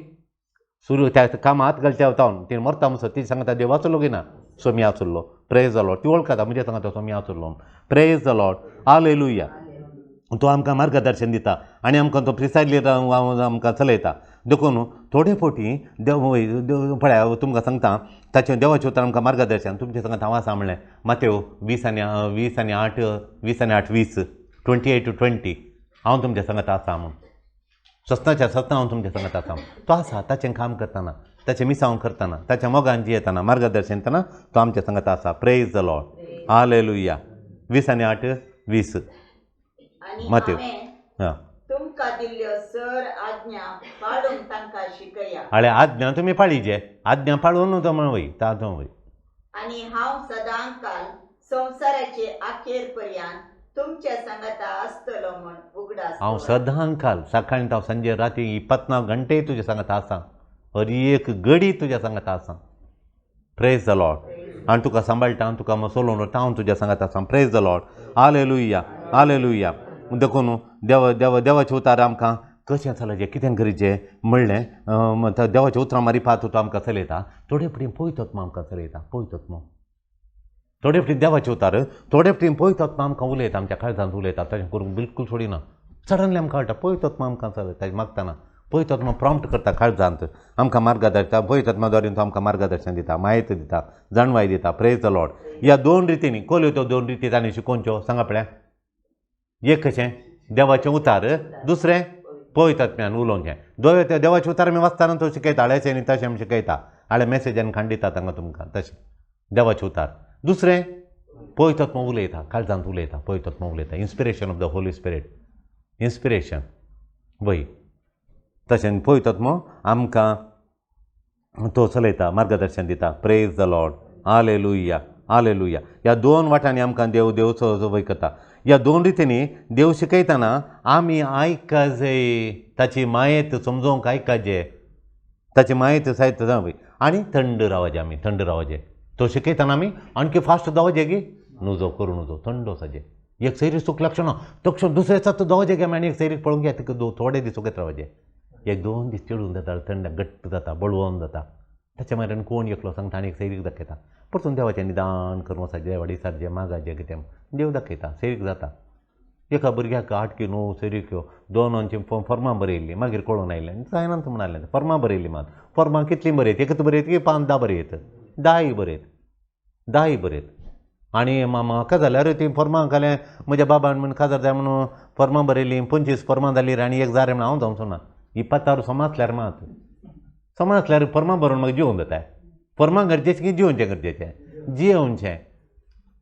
सुरू त्या कामां हात घालच्या वतावन तिणें मरता म्हणसर तिच्या सांगात देव आसलो की ना, सोमी आसलो. प्रेज the Lord. ती वळखता म्हज्या सांगात सोमी आसलो. Praise the Lord. Hallelujah. तो आमकां मार्गदर्शन दिता आनी आमकां तो प्रिसायजली आमकां चलयता. देखून थोडे फावटी देव पळया तुमकां सांगता ताचें देवाचें उतर आमकां मार्गदर्शन. तुमचें सांगता हांव आसा म्हणलें मातेव 20 आनी 20 20 आनी 8 20 28 to 20 हांव तुमच्या सांगात आसा म्हूण. सस्नाच्या सस्ना हांव तुमच्या सांगात आसा. तो आसा ताचें काम करतना, ताचें मिसांव करतना, ताच्या मोगान जियेतना, मार्गदर्शन दितना तो आमच्या सांगात आसा. Praise the Lord. Hallelujah. 20 आनी 8 20 मातेव. हां, तुमकां दिल्ल्यो सर आज्ञा पाळूंक तांकां शिकया. हाळे आज्ञा तुमी पाळीजे, आज्ञा पाळून तो म्हण वय ताजो वय. आनी हांव सदांकाल संवसाराचे अखेर पर्यंत तुमच्या सांगाता आसतलो म्हूण उगडास. हांव सदांकाल सकाळीं हांव सांजे राती 29 घंटे तुज्या सांगाता आसा, हर एक घडी तुज्या सांगाता आसा. Praise the Lord. आनी तुका सांबाळटा, तुका सोलोवन व्हरता, हांव तुज्या सांगाता आसा. Praise the Lord. Hallelujah. Hallelujah. देखून देव देव देवाचें उतार आमकां कशें चलचें कितें करचें म्हणलें देवाच्या उतरां मारिपात तो आमकां चलयता. थोडे फावटी पयतोत्मा आमकां चलयता, पयतोत्मा थोडे फावटी देवाचें उतार थोडे फावटी पयतोत्मा आमकां उलयता, आमच्या काळजांत उलयता. तशें करूंक बिलकूल सोडिना. सडनली आमकां कळटा पयतोत्मा आमकां चलयता. मागतना पयतोत्मा प्रॉम्प्ट करता काळजांत, आमकां मार्गदर्शन पयतोत्मा द्वारे तो आमकां मार्गदर्शन दिता, म्हायती दिता, जाणवाय दिता. Praise the Lord. ह्या दोन रितींनी कोल्यो त्यो दोन रिती ताणें शिकोवच्यो सांगा पळया. एक कशें देवाचें उतार, दुसरें पवित्र उलोवचें. दोय देवाचें उतार आमी वाचतना तो शिकयता, हाळ्याचें न्ही तशें आमी शिकयता, हाळे मॅसेजान खांडिता तांकां तुमकां तशें देवाचें उतार. दुसरें पवित्र उलयता, काळजांत उलयता, पवित्र उलयता. Inspiration of the Holy Spirit, inspiration वय. तशें पवित्र आमकां तो चलयता, मार्गदर्शन दिता. Praise the Lord. Hallelujah. Hallelujah. ह्या दोन वाटांनी आमकां देव देवचो वय करता. ह्या दोन रितींनी देव शिकयतना आमी आयकाजे, ताची मायेत समजोवंक आयकाजे, ताची मायेत सायत जावं आनी थंड रावचे. आमी थंड रावचे. तो शिकयतना आमी आणखी फास्ट जावचे गी नुजो करूं नुजो, थंड वचचे. एक सैरीक चूक लक्षण तक्षण दुसरे दिसा जावचे गे आमी आनी एक सैरीक पळोवंक घ्या, तिका थोडे दीस वगत रावचे. एक दोन दीस चिडून जाता, थंड घट्ट जाता, बळवून जाता. ताच्या मागीर कोण एकलो सांगता आनी एक सैरीक दाखयता. परतून देवाचें निदान करून वचाचें, देवा दिसाचें मागाचें कितें देव दाखयता, सैरीक जाता. एका भुरग्याक 8 की 9 सेरिक्यो 2 फॉर्मां बरयल्लीं, मागीर कळून आयलें जायना म्हणालें. फॉर्मां बरयलीं मात फॉर्मां कितलीं बरयत, एकच बरयत की 5 10 बरयत, 10 बरयत, 10 बरयत. आनी म्हाका जाल्यार तीं फॉर्मां घालें म्हज्या बाबान म्हण काजार जाय म्हणून फॉर्मां बरयलीं, 25 फॉर्मां जालीं आनी एक जाय म्हणून हांव जावचो ना. ही पत्तार समाजल्यार मात समाजल्यार फॉर्मां बरोवन म्हाका जिवोवन जाता. फॉर्मां गरजेचें की जिवनचें गरजेचें, जियोवचें.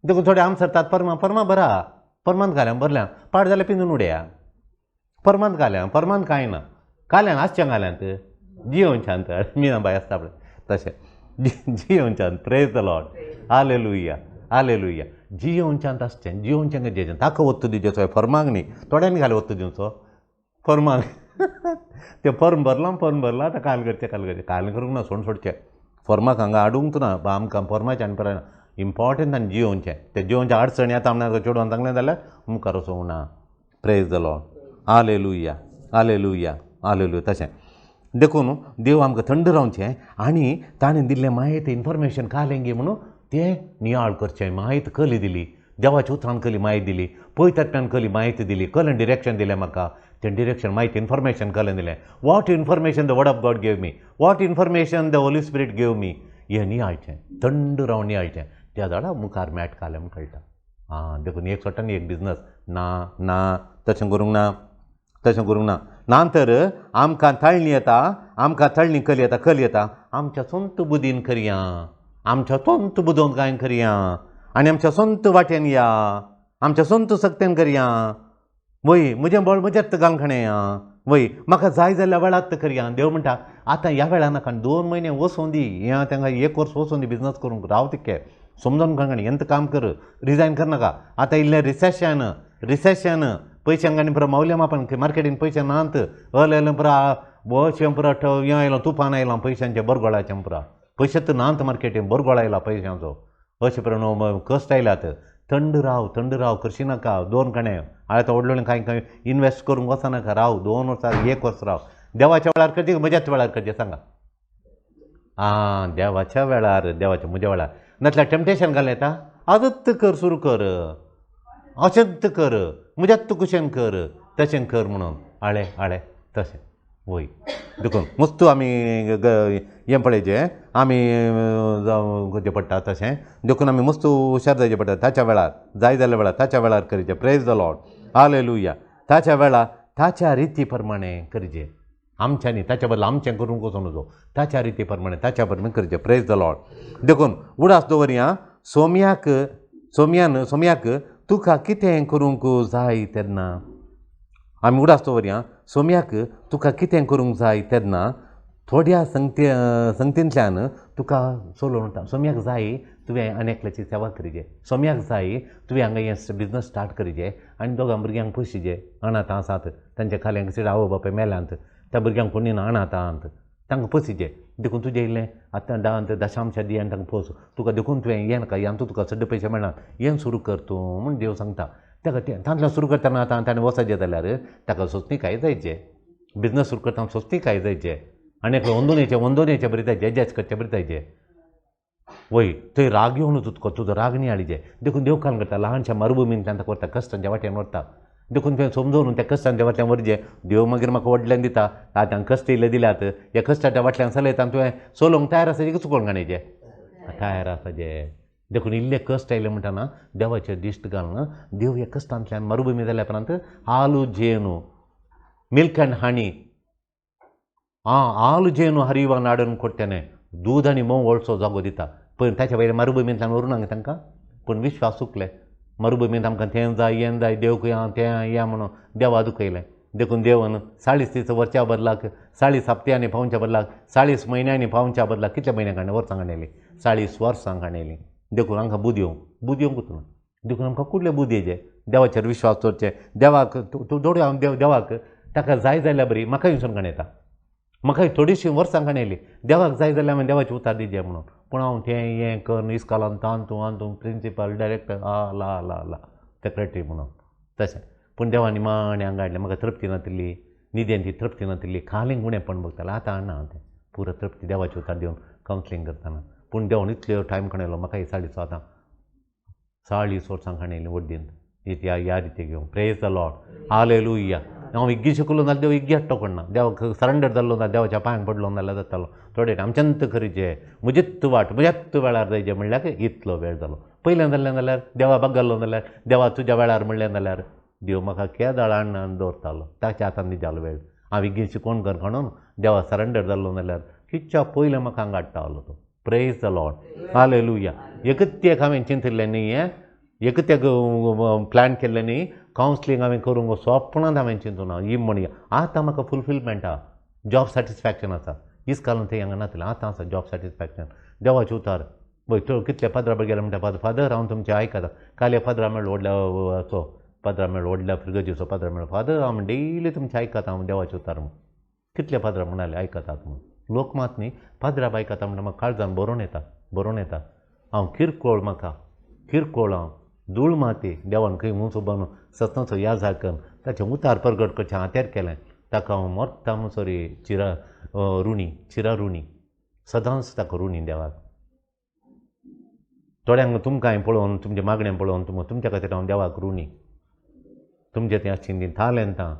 देखून थोडे आम सरतात फॉर्मां, फॉर्मां बरा, फॉर्मांत घाल्या बरल्या पाड जाल्यार पिंजून उडया. फॉर्मांत घाल्या, फॉर्मांत कांय ना, घाल्यान आसचें घाल्यांत जियोवच्यांत. मिना बाय आसता पळय तशें जियोवच्यांत. प्रेज the Lord, hallelujah, hallelujah. जियोवच्यांत आसचें, जियोवचें गरजेचें. ताका वत्तू दिवचें फॉर्मांक न्ही, थोड्यांनी घालें वत्तू दिवचो फॉर्मांक. तें फॉर्म भरलां, फॉर्म भरलां आतां काल करचें, काल करचें, काल करूंक ना, सोड सोडचें. फॉर्माक हांगा हाडूंक ना, आमकां फॉर्माचें आनी पळयना इम्पॉर्टंट आनी जियोवचें. तें जियोवचें अडचणी आतां आमकां चेडवान सांगलें जाल्यार मुखार वचूंक ना. Praise the Lord, hallelujah, hallelujah, hallelujah. तशें देखून देव आमकां थंड रावचें आनी ताणें दिल्लें माहिती इन्फॉर्मेशन कालेंगी म्हणून तें नियाळ करचें. माहिती कली दिली, देवाच्या उतरान कली माहिती दिली, पवित्र कली माहिती दिली, कलें डिरेक्शन दिलें म्हाका, तें डिरेक्शन माहिती इन्फॉर्मेशन कलें दिलें. What information the word of God gave me, what information the Holy Spirit gave me, हें नियाळचें, थंड रावन नियाळचें. त्या झाडा मुखार मॅट घालें म्हूण कळटा. आं, देखून एक सोडटा न्ही एक बिजनस ना ना तशें करूंक ना, तशें करूंक ना. ना तर आमकां ताळणी येता, आमकां ताळणी कली येता, कली येता आमच्या स्वंत बुदीन करया, आमच्या स्वंत बुदोन कांय करया आनी आमच्या स्वंत वाटेन या, आमच्या स्वंत सक्तेन करया. वय म्हजें बळ म्हज्यात घालून खाणें, वय म्हाका जाय जाल्यार वेळात करया. देव म्हणटा आतां ह्या वेळा नाका, 2 म्हयने वचूं दी, हें तांकां 1 वर्स वचूं दी बिजनस करूंक, राव तितकें समजून घाल, एंत काम कर, रिजायन करनाका. आतां इल्लें रिसेशन, रिसेशन पयशांक आनी पुरो मौल्यमापन मार्केटीन पयशे नात, अल आयलें पुरो अशें पुरो हें आयलां, तुफान आयलां पयशांचें, बरगोळाचें पुरो पयशे तर नात मार्केटीन, बरगोळ आयला पयशांचो, अशें प्रमाण कश्ट आयल्यात. थंड राव, थंड राव, करशी नाका. 2 कणे आतां व्हडलें कांय कांय इनवेस्ट करूंक वचनाका, राव 2 वर्सां 1 वर्स राव. देवाच्या वेळार करचें म्हज्याच वेळार करचें सांगा. आं, देवाच्या वेळार, देवाच्या म्हज्या वेळार. नातल्यार टेम्पटेशन घालें येता, आजच कर, सुरू कर, अशेंच कर, म्हज्याच कुशेन कर, तशें कर म्हणून आळे आळे तशें वय. देखून मस्त आमी हें पळयचें, आमी जावं करचें पडटा तशें. देखून आमी मस्त हुशार जायचें पडटा ताच्या वेळार, जाय जाल्या वेळार ताच्या वेळार करचें. प्रेज the Lord, hallelujah. ताच्या वेळार ताच्या रिती प्रमाणे करचें, आमच्यांनी ताच्या बदला आमचें करूंक वचूं नजो, ताच्या रिती प्रमाणे ताच्या प्रमाणे करचें. प्रेज the Lord. देखून उडास दवरया, सोम्याक सोम्यान सोम्याक तुका कितें करूंक जाय तेन्ना, आमी उडास दवरया, सोम्याक तुका कितें करूंक जाय तेन्ना थोड्या संगती संगतींतल्यान तुका चलोवन वता. सोम्याक जाय तुवें आनी एकल्याची सेवा करचे, सोम्याक जाय तुवें हांगा हें बिजनस स्टार्ट करचे आनी दोगां भुरग्यांक पोशिचे, अनाथ आसात तांच्या खाल्यांक सीड आवय बापाय मेल्यांत, त्या भुरग्यांक कोणी ना अनाथ आहात तांकां पोशिचे. देखून तुजें इल्लें आतां दांत दशांशा दी आनी तांकां पोस तुका, देखून तुवें हें नाका, हें तुका चड पयशे मेळना, हें सुरू कर तूं म्हूण देव सांगता. ताका तें तांतल्यान सुरू करतना आतां ताणें वचचें जाल्यार ताका सोंसणीकाय जायचे, बिजनस सुरू करतना सोंसणीकाय जायचे, आनी एकलो वंदोन वंदोन बरी जायचे, एडजस्ट करचें बरी जायचे. वय थंय राग येवन तुका तुजो राग नियाळीचे. देखून देव काम करता, ल्हानशा मरुभुमींतल्यान ताका व्हरता, कश्टांच्या वाट्यान व्हरता. देखून तुवें समजून त्या कश्टांच्या वाटल्यान व्हरचें, देव मागीर म्हाका व्हडल्यान दिता. आतां कश्ट इल्ले दिल्यात, ह्या कश्टाच्या वाटल्यान चलयता आनी तुवें चलोवंक तयार आसाचें की चुकोवन काडचें तयार आसाचें. देखून इल्ले कश्ट आयले म्हणटना देवाचेर दिश्ट घालून देव ह्या कश्टांतल्यान मरुभुमी जाल्या उपरांत हालू जेनु मिल्क अँड हनी, आं हालू जेनु हरिवा नाडून कोट्टेने, दूद आनी म्होंव वळचो जागो दिता. पण ताच्या वयल्या मरुभुमींतल्यान व्हरूं नाका तांकां, पूण विश्वास चुकले. मरुभुमींत आमकां तें जाय हें जाय, देव खंय आहा तें हें म्हणून देवा दुखयलें. देखून देवन 40 दीस वरच्या बदलाक 40 हप्त्यांनी पावच्या बदलाक 40 म्हयन्यांनी पावच्या बदलाक कितल्या म्हयन्यां काडले, वर्सां काडलेलीं, 40 वर्सां काडलेलीं. देखून आमकां बुद येवंक, बुद येवंकूच ना. देखून आमकां कुडले बुद येचे, देवाचेर विश्वास दवरचे, देवाक तूं दोडयो हांव देव देवाक ताका जाय जाल्यार बरी म्हाका हिंसून काडयता, म्हाका थोडीशीं वर्सां काडयली, देवाक जाय जाल्यार हांवें देवाची उतार दिवचें म्हणून. पूण हांव तें हें करून इस्कॉलान तांतू आंतू प्रिंसिपल डायरेक्टर आ ला ला ला सेक्रेटरी म्हणून तशें. पूण देवान निमाणें हांगा हाडलें, म्हाका तृप्ती नातिल्ली, निदेन ती तृप्ती नातिल्ली, खालींक उणेपण बगतालें. आतां ना तें पुरो तृप्ती देवाची उतार दिवन कावन्सिलींग करतना. पूण देवान इतलो टायम काडलो म्हाका ही 40 आतां 40 वर्सां काडयलीं वड्डीन. ह्या ह्या रिती घेवन. प्रेज the Lord, hallelujah. हांव इग्गी शिकलो जाल्यार देव इग्गी हाडटो कोण ना, देवाक सरेंडर जाल्लो ना, देवाच्या पांयांक पडलो जाल्यार जातालो. थोडे आमच्यान खरीचे म्हजेच वाट म्हज्याच वेळार जायचे म्हणल्यार इतलो वेळ जालो. पयलें जाल्लें जाल्यार देवा बगल्लो जाल्यार देवा तुज्या वेळार म्हणलें जाल्यार देव म्हाका केदाळ हाडून दवरतालो. ताच्या हातान दितालो वेळ. हांव इग्गी शिकोवन कर म्हणून देवा सरेंडर जाल्लो जाल्यार कितच्या पयलें म्हाका हांगा हाडटालो तो. प्रेज the Lord, hallelujah. एकच एक हांवें चिंतिल्लें न्ही, हें एकच एक प्लॅन केल्लें न्ही, कावन्सिलींग हांवें करूंक सोपणांत हांवें चिंतूना ही म्हण. आतां म्हाका फुलफिलमेंट आहा, जॉब सॅटिस्फॅक्शन आसा. इस्कालान तें हांगा नासलें, आतां आसा जॉब सॅटिस्फॅक्शन. देवाचे उतार पळय तो कितले फादरा गेले म्हणटा, फादर हांव तुमचें आयकता. काल फादरा मेळ्ळो व्हडल्या हाचो फादरा मेळ्ळो, व्हडल्या फिरगजीचो फादरा मेळ्ळो. फादर हांव डेली तुमचें आयकता, हांव देवाचे उतार म्हूण. कितले फादरा म्हणाले आयकतात म्हूण. लोक मात न्ही फादरा आयकता म्हणटा म्हाका काळजान बरोवन येता, बरोवन येता. हांव किरकोळ, म्हाका किरकोळ, हांव धूळ माती. देवान खंय उंच बांदून सतनाचो याद करून ताचें उतार परगट करचें हातेर केलें. ताका हांव मरता म्हणसर चिरा ऋणी, चिरा ऋणी, सदांच ताका ऋणी देवाक. थोड्यांक तुमकां हांवें पळोवन, तुमचें मागणें पळोवन तुमच्या खातीर हांव देवाक ऋणी. तुमचें तें आशिल्लीं तालेंतां,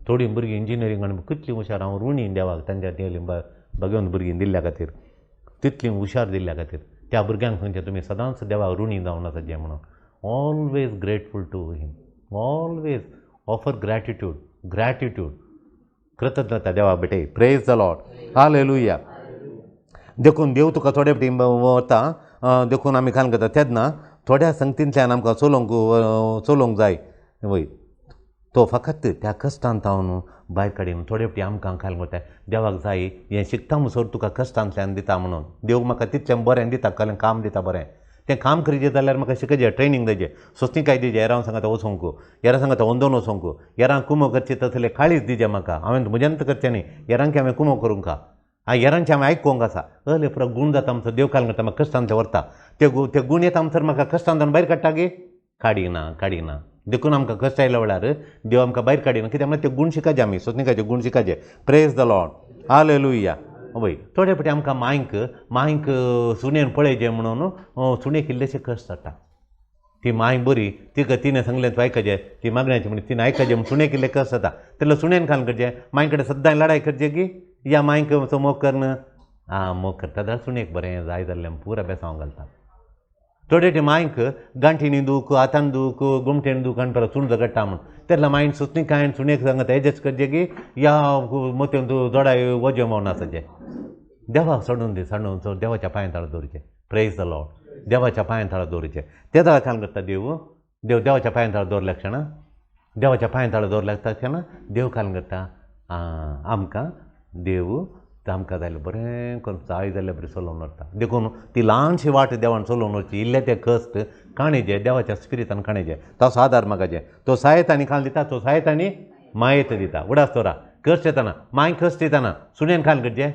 थोडीं भुरगीं इंजिनियरींग आनी कितलीं हुशार, हांव ऋणी देवाक तांच्या तें भगवंत भुरगीं दिल्ल्या खातीर, तितलीं हुशार दिल्ल्या खातीर. त्या भुरग्यांक खंयचें तुमी सदांच देवाक ऋणी जावन आसा जें म्हणून. Always grateful to him, always offer gratitude, gratitude, कृतज्ञता देवा बेटे. प्रेज the Lord, hallelujah. देखून देव तुका थोडे फावटी वता, देखून आमी खान करता तेन्ना थोड्या संगतींतल्यान आमकां चलोवंक चलोवंक जाय. वय तो फकत त्या कश्टांत हांव भायर काडीन. थोडे फावटी आमकां खाल करता देवाक जाय हें शिकता म्हणसर तुका कश्टांतल्यान दिता म्हणून. देव म्हाका तितलें बरें दिता, कसलें काम दिता बरें, तें काम करीजे जाल्यार म्हाका शिकचे, ट्रेनींग दिजे, सोंसणीकाय दिजे. हेरां सांगता वचोंक, हेरां सांगता वंदोन वचोंक, हेरां कुमो करची तसले काळीज दिजे म्हाका. हांवें म्हज्यान करचें न्ही, हेरांक हांवें कुमो करूंक हा, हेरांचें हांवें आयकोंक आसा. अहले पुरो गूण जाता आमचो देव काल करता म्हाका कश्टांतले व्हरता. ते गूण येता आमसर म्हाका कश्टांतल्यान भायर काडटा गे, काडिना काडिना. देखून आमकां कश्ट आयल्या वेळार देव आमकां भायर काडिना, कित्याक म्हळ्यार ते गूण शिकाचे आमी, सोंसणीकायचे गूण शिकाचे. प्रेज the Lord, hallelujah. वय थोडे फावटी आमकां मांयक मांयक सुणेन पळयचें म्हणून सुणेक इल्लेशें कश्ट जाता. ती मांय बरी, तिका तिणें सांगलें तूं आयकचें, ती मागण्याची म्हण तिणें आयकचें म्हण सुणेक इल्लें कश्ट जाता. तेन्ना सुणेन खाल करचें, मांय कडेन सद्दां लडाय करचें की या मांयक मोग करन आं मोग करता जाल्यार सुणेक बरें जाय जाल्लें पुरा बेसांव घालता. थोडे ते मांयक गांठीनी दूख, हातान दूख, गोमटेन दूख आनी परत सूण झगडटा म्हूण. तेन्ना मांयन सुचनी सुणेक सांगता एडजस्ट करचें की या मोतयेन तूं जोडाय वजें म्हणून आसा. देवाक सोडून दी, सोडून देवाच्या पांयां ताळो दवरचें. प्रेज the Lord, देवाच्या पांयां ताळो दवरचें. ते जाल्यार काम करता देव, देव देवाच्या पांयां ताळो दवरल्या क्षणा, देवाच्या पांयां ताळो दवरल्या क्षणा देव काम करता आमकां. देव आमकां जाल्यार बरें करून जाय जाल्यार बरें चलोवन व्हरता. देखून ती ल्हानशी वाट देवान चलोवन वचची, इल्लें तें कश्ट काणेचें देवाच्या स्पिरितान काणेचें, ताचो आदार मागाचें. तो सायत आनी खाल दिता, तो सायत आनी मायेत दिता. उडास तोरा कश्ट येताना माय कश्ट दिताना सुणेन खाल करचें,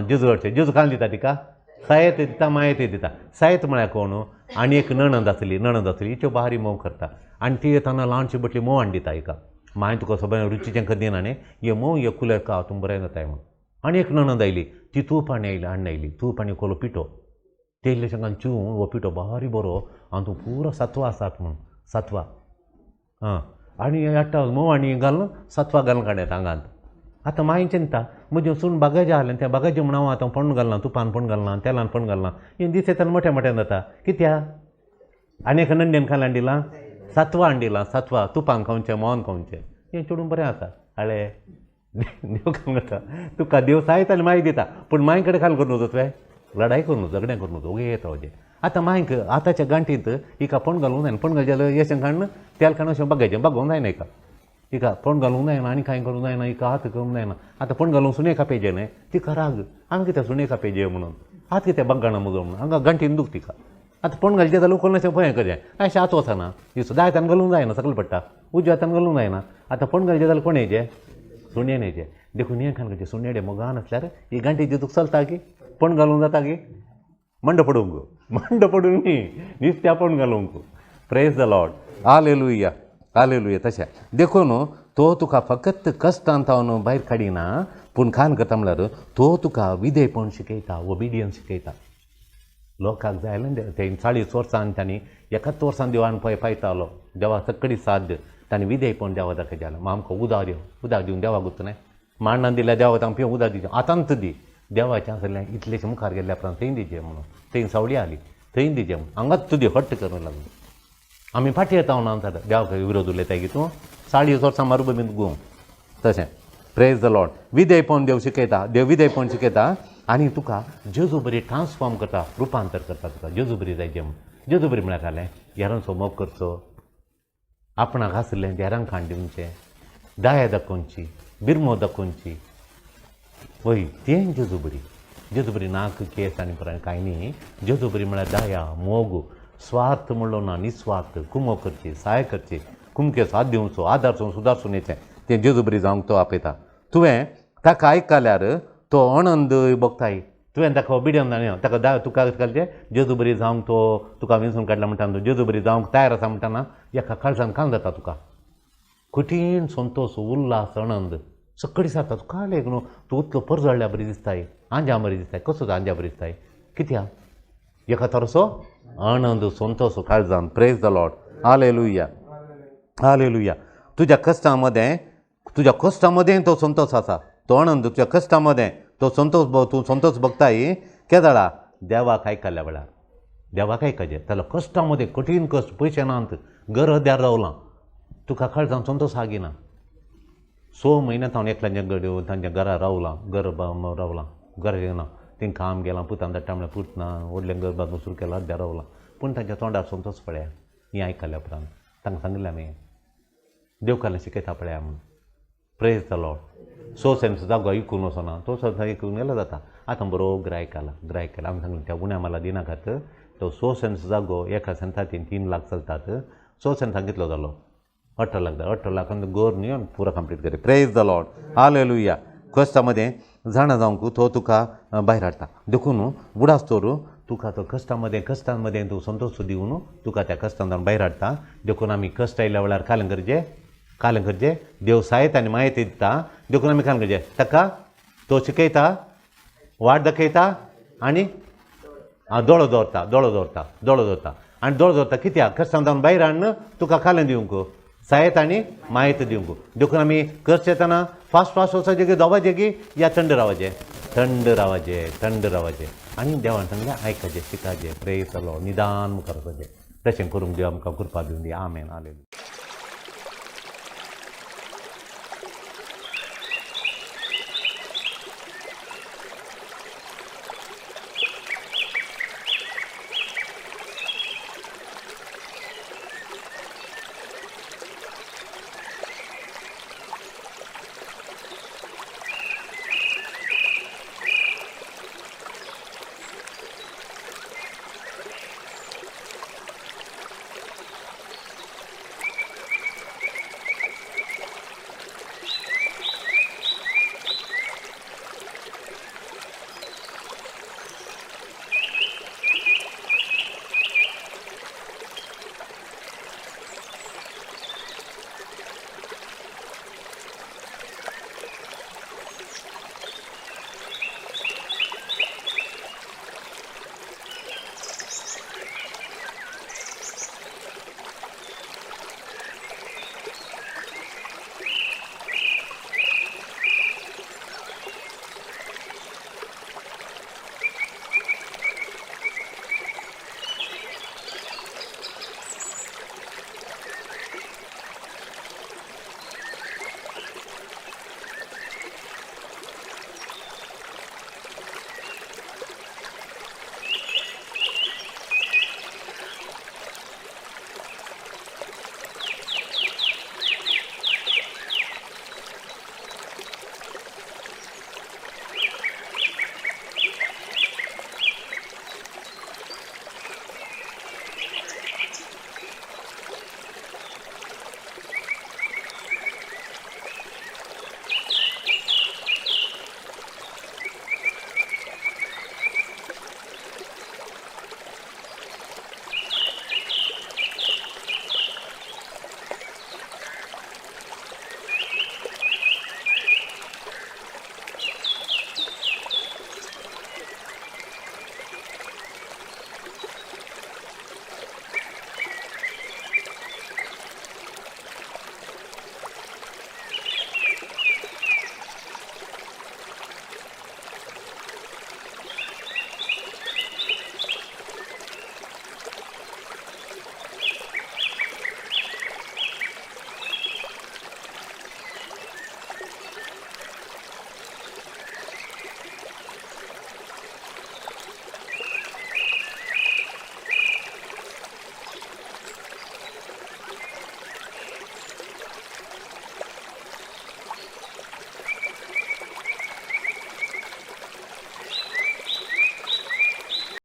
जेजू करचें, जेजू खाल दिता तिका, सायत दिता, मायेत दिता. सायत म्हळ्यार कोण? आनी एक नणंद आसली, नणंद आसली हिच्यो बारी मोव करता आनी ती येताना ल्हानशी बटली मोव हाडून दिता हिका. मांय तुका सगळें रुचीचें कर दिना न्ही, हे मोव हे कुलेर खा तूं बरें जाताय म्हूण. आनी एक नणंद आयली, ती तूप आनी आयली, हाडून आयली तूप आनी कोलो पिठो. ते इल्लेशें घालून चिवूं हो पिठो बारी बरो आनी तूं पुरो सत्वा आसात म्हूण, सत्वा आं. आनी हाडटा मोव आनी घालून सत्वा घालून काडटा आंगांत. आतां मांय चिंता म्हजें सून बागाजें आहलें, तें बागाजें म्हूण हांव आतां पण घालना, तुपान पण घालना, तेलान पण घालना, हें दीस येतना मोठ्या मोठ्यान जाता कित्याक? आनी एका नंडेन खाल हाडिलां, सत्वा हाडिलां, सत्वा तुपान खावचें, मोवान खावचें, हें चेडूं बरें आसा. हाळे देव काम करता तुका, देव सायत आनी माय दिता, पूण मांय कडेन खाल करूं नजो तुवें, लडाय करूं नजो, झगडें करूं नजो, ओगे येता वजें. आतां मांयक आतांच्या गांठींत हिका पण घालूंक जायना, पण घालचें जाल्यार येशें काडून तेल काडून अशें बगायचें, बागोवंक जायना हिका, हिका पण घालूंक जायना आनी कांय करूंक जायना, हिका हात करूंक जायना. आतां पण घालूंक सुणे खापेचें न्हय, तिका राग, हांवें कितें सुणे खापेचें म्हणून, हात कितें बग्गाणा म्हजो म्हणून हांगा गांठीन दूख तिका. आतां पण घालचें जाल्यार उखलून अशें भंय करचें, अशें हात वचना, दाव्या हातान घालूंक जायना, सकयल पडटा, उजव्या हातान घालूंक जायना. आतां पण घालचें जाल्यार कोण येचें? सुण्यान येचें. देखून हें खाण करचें, सुणेडे मोगान आसल्यार ही गांठीची तुका चलता की पण घालूंक जाता की मंड पडूंक, मंड पडूंक न्ही, नुस्त्या पण घालूंक. प्रेज the Lord, hallelujah, hallelujah. तशें देखून तो तुका फकत कश्टांत हांव भायर काडिना, पूण खान करता म्हणल्यार तो तुका विधेयपण शिकयता, ओबिडियन्स शिकयता. लोकांक जाय आसलें ते 40 वर्सां तांणी एकाच वर्सान देवान पळय पायतालो देवा सगळी साध्य तांणी विधेयपण देवा दाखयतालें. मागीर आमकां उदक दिव, उदक दिवन देवाक गुत्त न्हय मांडान दिल्यार देवा तांकां पिवंक उदक दिवचें आतांच दी. देवाचें आसलें इतलेशें मुखार गेल्ल्या उपरांत थंय दिवचें म्हणून, थंय सावळी आली थंय दिवचें म्हणून, हांगाच तुजी हट्ट करूंक लागलो. आमी फाटीं येता ना देवाक विरोध उलयता की तूं 40 वर्सां मरुभूमींत गूं. तशें प्रेज the Lord. विधेयपण देव शिकयता, देव विधेयपण शिकयता आनी तुका जेजू बरी ट्रान्सफॉर्म करता, रुपांतर करता तुका. जेजू बरी जायचे म्हूण. जेजू बरी म्हळ्यार जालें हेरांचो मोग करचो, आपणाक आशिल्लें हेरांक खाण दिवचें, दया दाखोवची, बिरमो दाखोवची. वय तें जेजू बरी. जेजू बरी नाक केस आनी परां कांय न्ही. जेजू बरी म्हळ्यार दया, मोग, स्वार्थ म्हणलो ना, निस्वार्थ, कुमो करची, सहाय करची, कुमके साथ दिवचो, आदारसून सुदारसून येचें तें जेजू बरी जावंक तो आपयता. तुवें ताका आयकल्यार तो आनंद भोगताय. तुवें ताका ओबिडियंस न्ही, ताका दा तुका घालचें जेजू बरी जावंक तो तुका विंचून काडला म्हणटा, तूं जेजू बरी जावंक तयार आसा म्हणटाना एका काळजान कान जाता तुका कठीण संतोश, उल्हास, आनंद सगळी जाता. तुका एक न्हू तूं उतलो परजळ्ळ्या बरी दिसताय, आंज्या बरी दिसताय. कसो आंज्या बरी दिसताय कित्याक एका तरसो आनंद Santosh काळजान. Praise the Lord. Hallelujah, hallelujah. तुज्या कश्टां मदें, तुज्या कश्टां मदें तो संतोश आसा, तो आनंद तुज्या कश्टां मदें तो संतोश, तूं संतोश भोगताय केदळा देवाक आयकल्या वेळार. देवाक आयकचें जाल्यार कश्टां मदें कठीण कश्ट, पयशे नात, घर द्यार रावलां, तुका काळजान संतोश आगिना. 6 म्हयने हांव एकल्याच्या तांच्या घरा रावलां, घर रावलां, घरा येना, थंय काम गेलां, पुतान धाडटा म्हळ्यार पूत ना, व्हडलें घर बांदून सुरू केलां, अर्द्या रावलां, पूण तांच्या तोंडार संतोश पळया. हें आयकल्या उपरांत तांकां सांगिल्लें आमी देव काल्यां शिकयता पळया म्हूण. Praise the Lord. 6 cents जागो इकून वचना, तो सेन्स इकून गेलो जाता. आतां बरो ग्रायक आला, ग्रायक आला. आमी सांगलें त्या उण्या माला दिनाकात, तो 6 सेन्स जागो एका सेन्सा 3 लाख चलतात. 6 सेन्स सांगितलो जालो 18 लाख, 18 लाखान गोर न्ही पुरा कंप्लीट करे. Praise the Lord. Hallelujah. कश्टा मदें जाणा जावंक तो तुका भायर हाडटा. देखून उडास तर तुका तो कश्टां मदें, कश्टां मदें तूं संतोश दिवन तुका त्या कश्टांतल्यान भायर हाडटा. देखून आमी कश्ट आयल्या वेळार कालें करचें, कालें करचें. देव सायत आनी म्हायती दिता. देखून आमी कालें करचें, ताका तो शिकयता, वाट दाखयता आनी दोळो दवरता, दोळो दवरता, दोळो दवरता आनी दोळो दवरता कित्याक कश्टांतल्यान भायर हाडून तुका कालें दिवंक, सायत आनी म्हायती दिवंक. देखून आमी कश्ट येतना फास्ट फास्ट वचपाचें की दोबाचें की या थंड रावचें, थंड रावचें, थंड रावचें आनी देवान सांगलें आयकाचें, शिकाचें. प्रेज the Lord. निदान मुखार वचपाचें. तशें करूंक देव आमकां कृपा दिवंदी. आमेन. हालेलुया.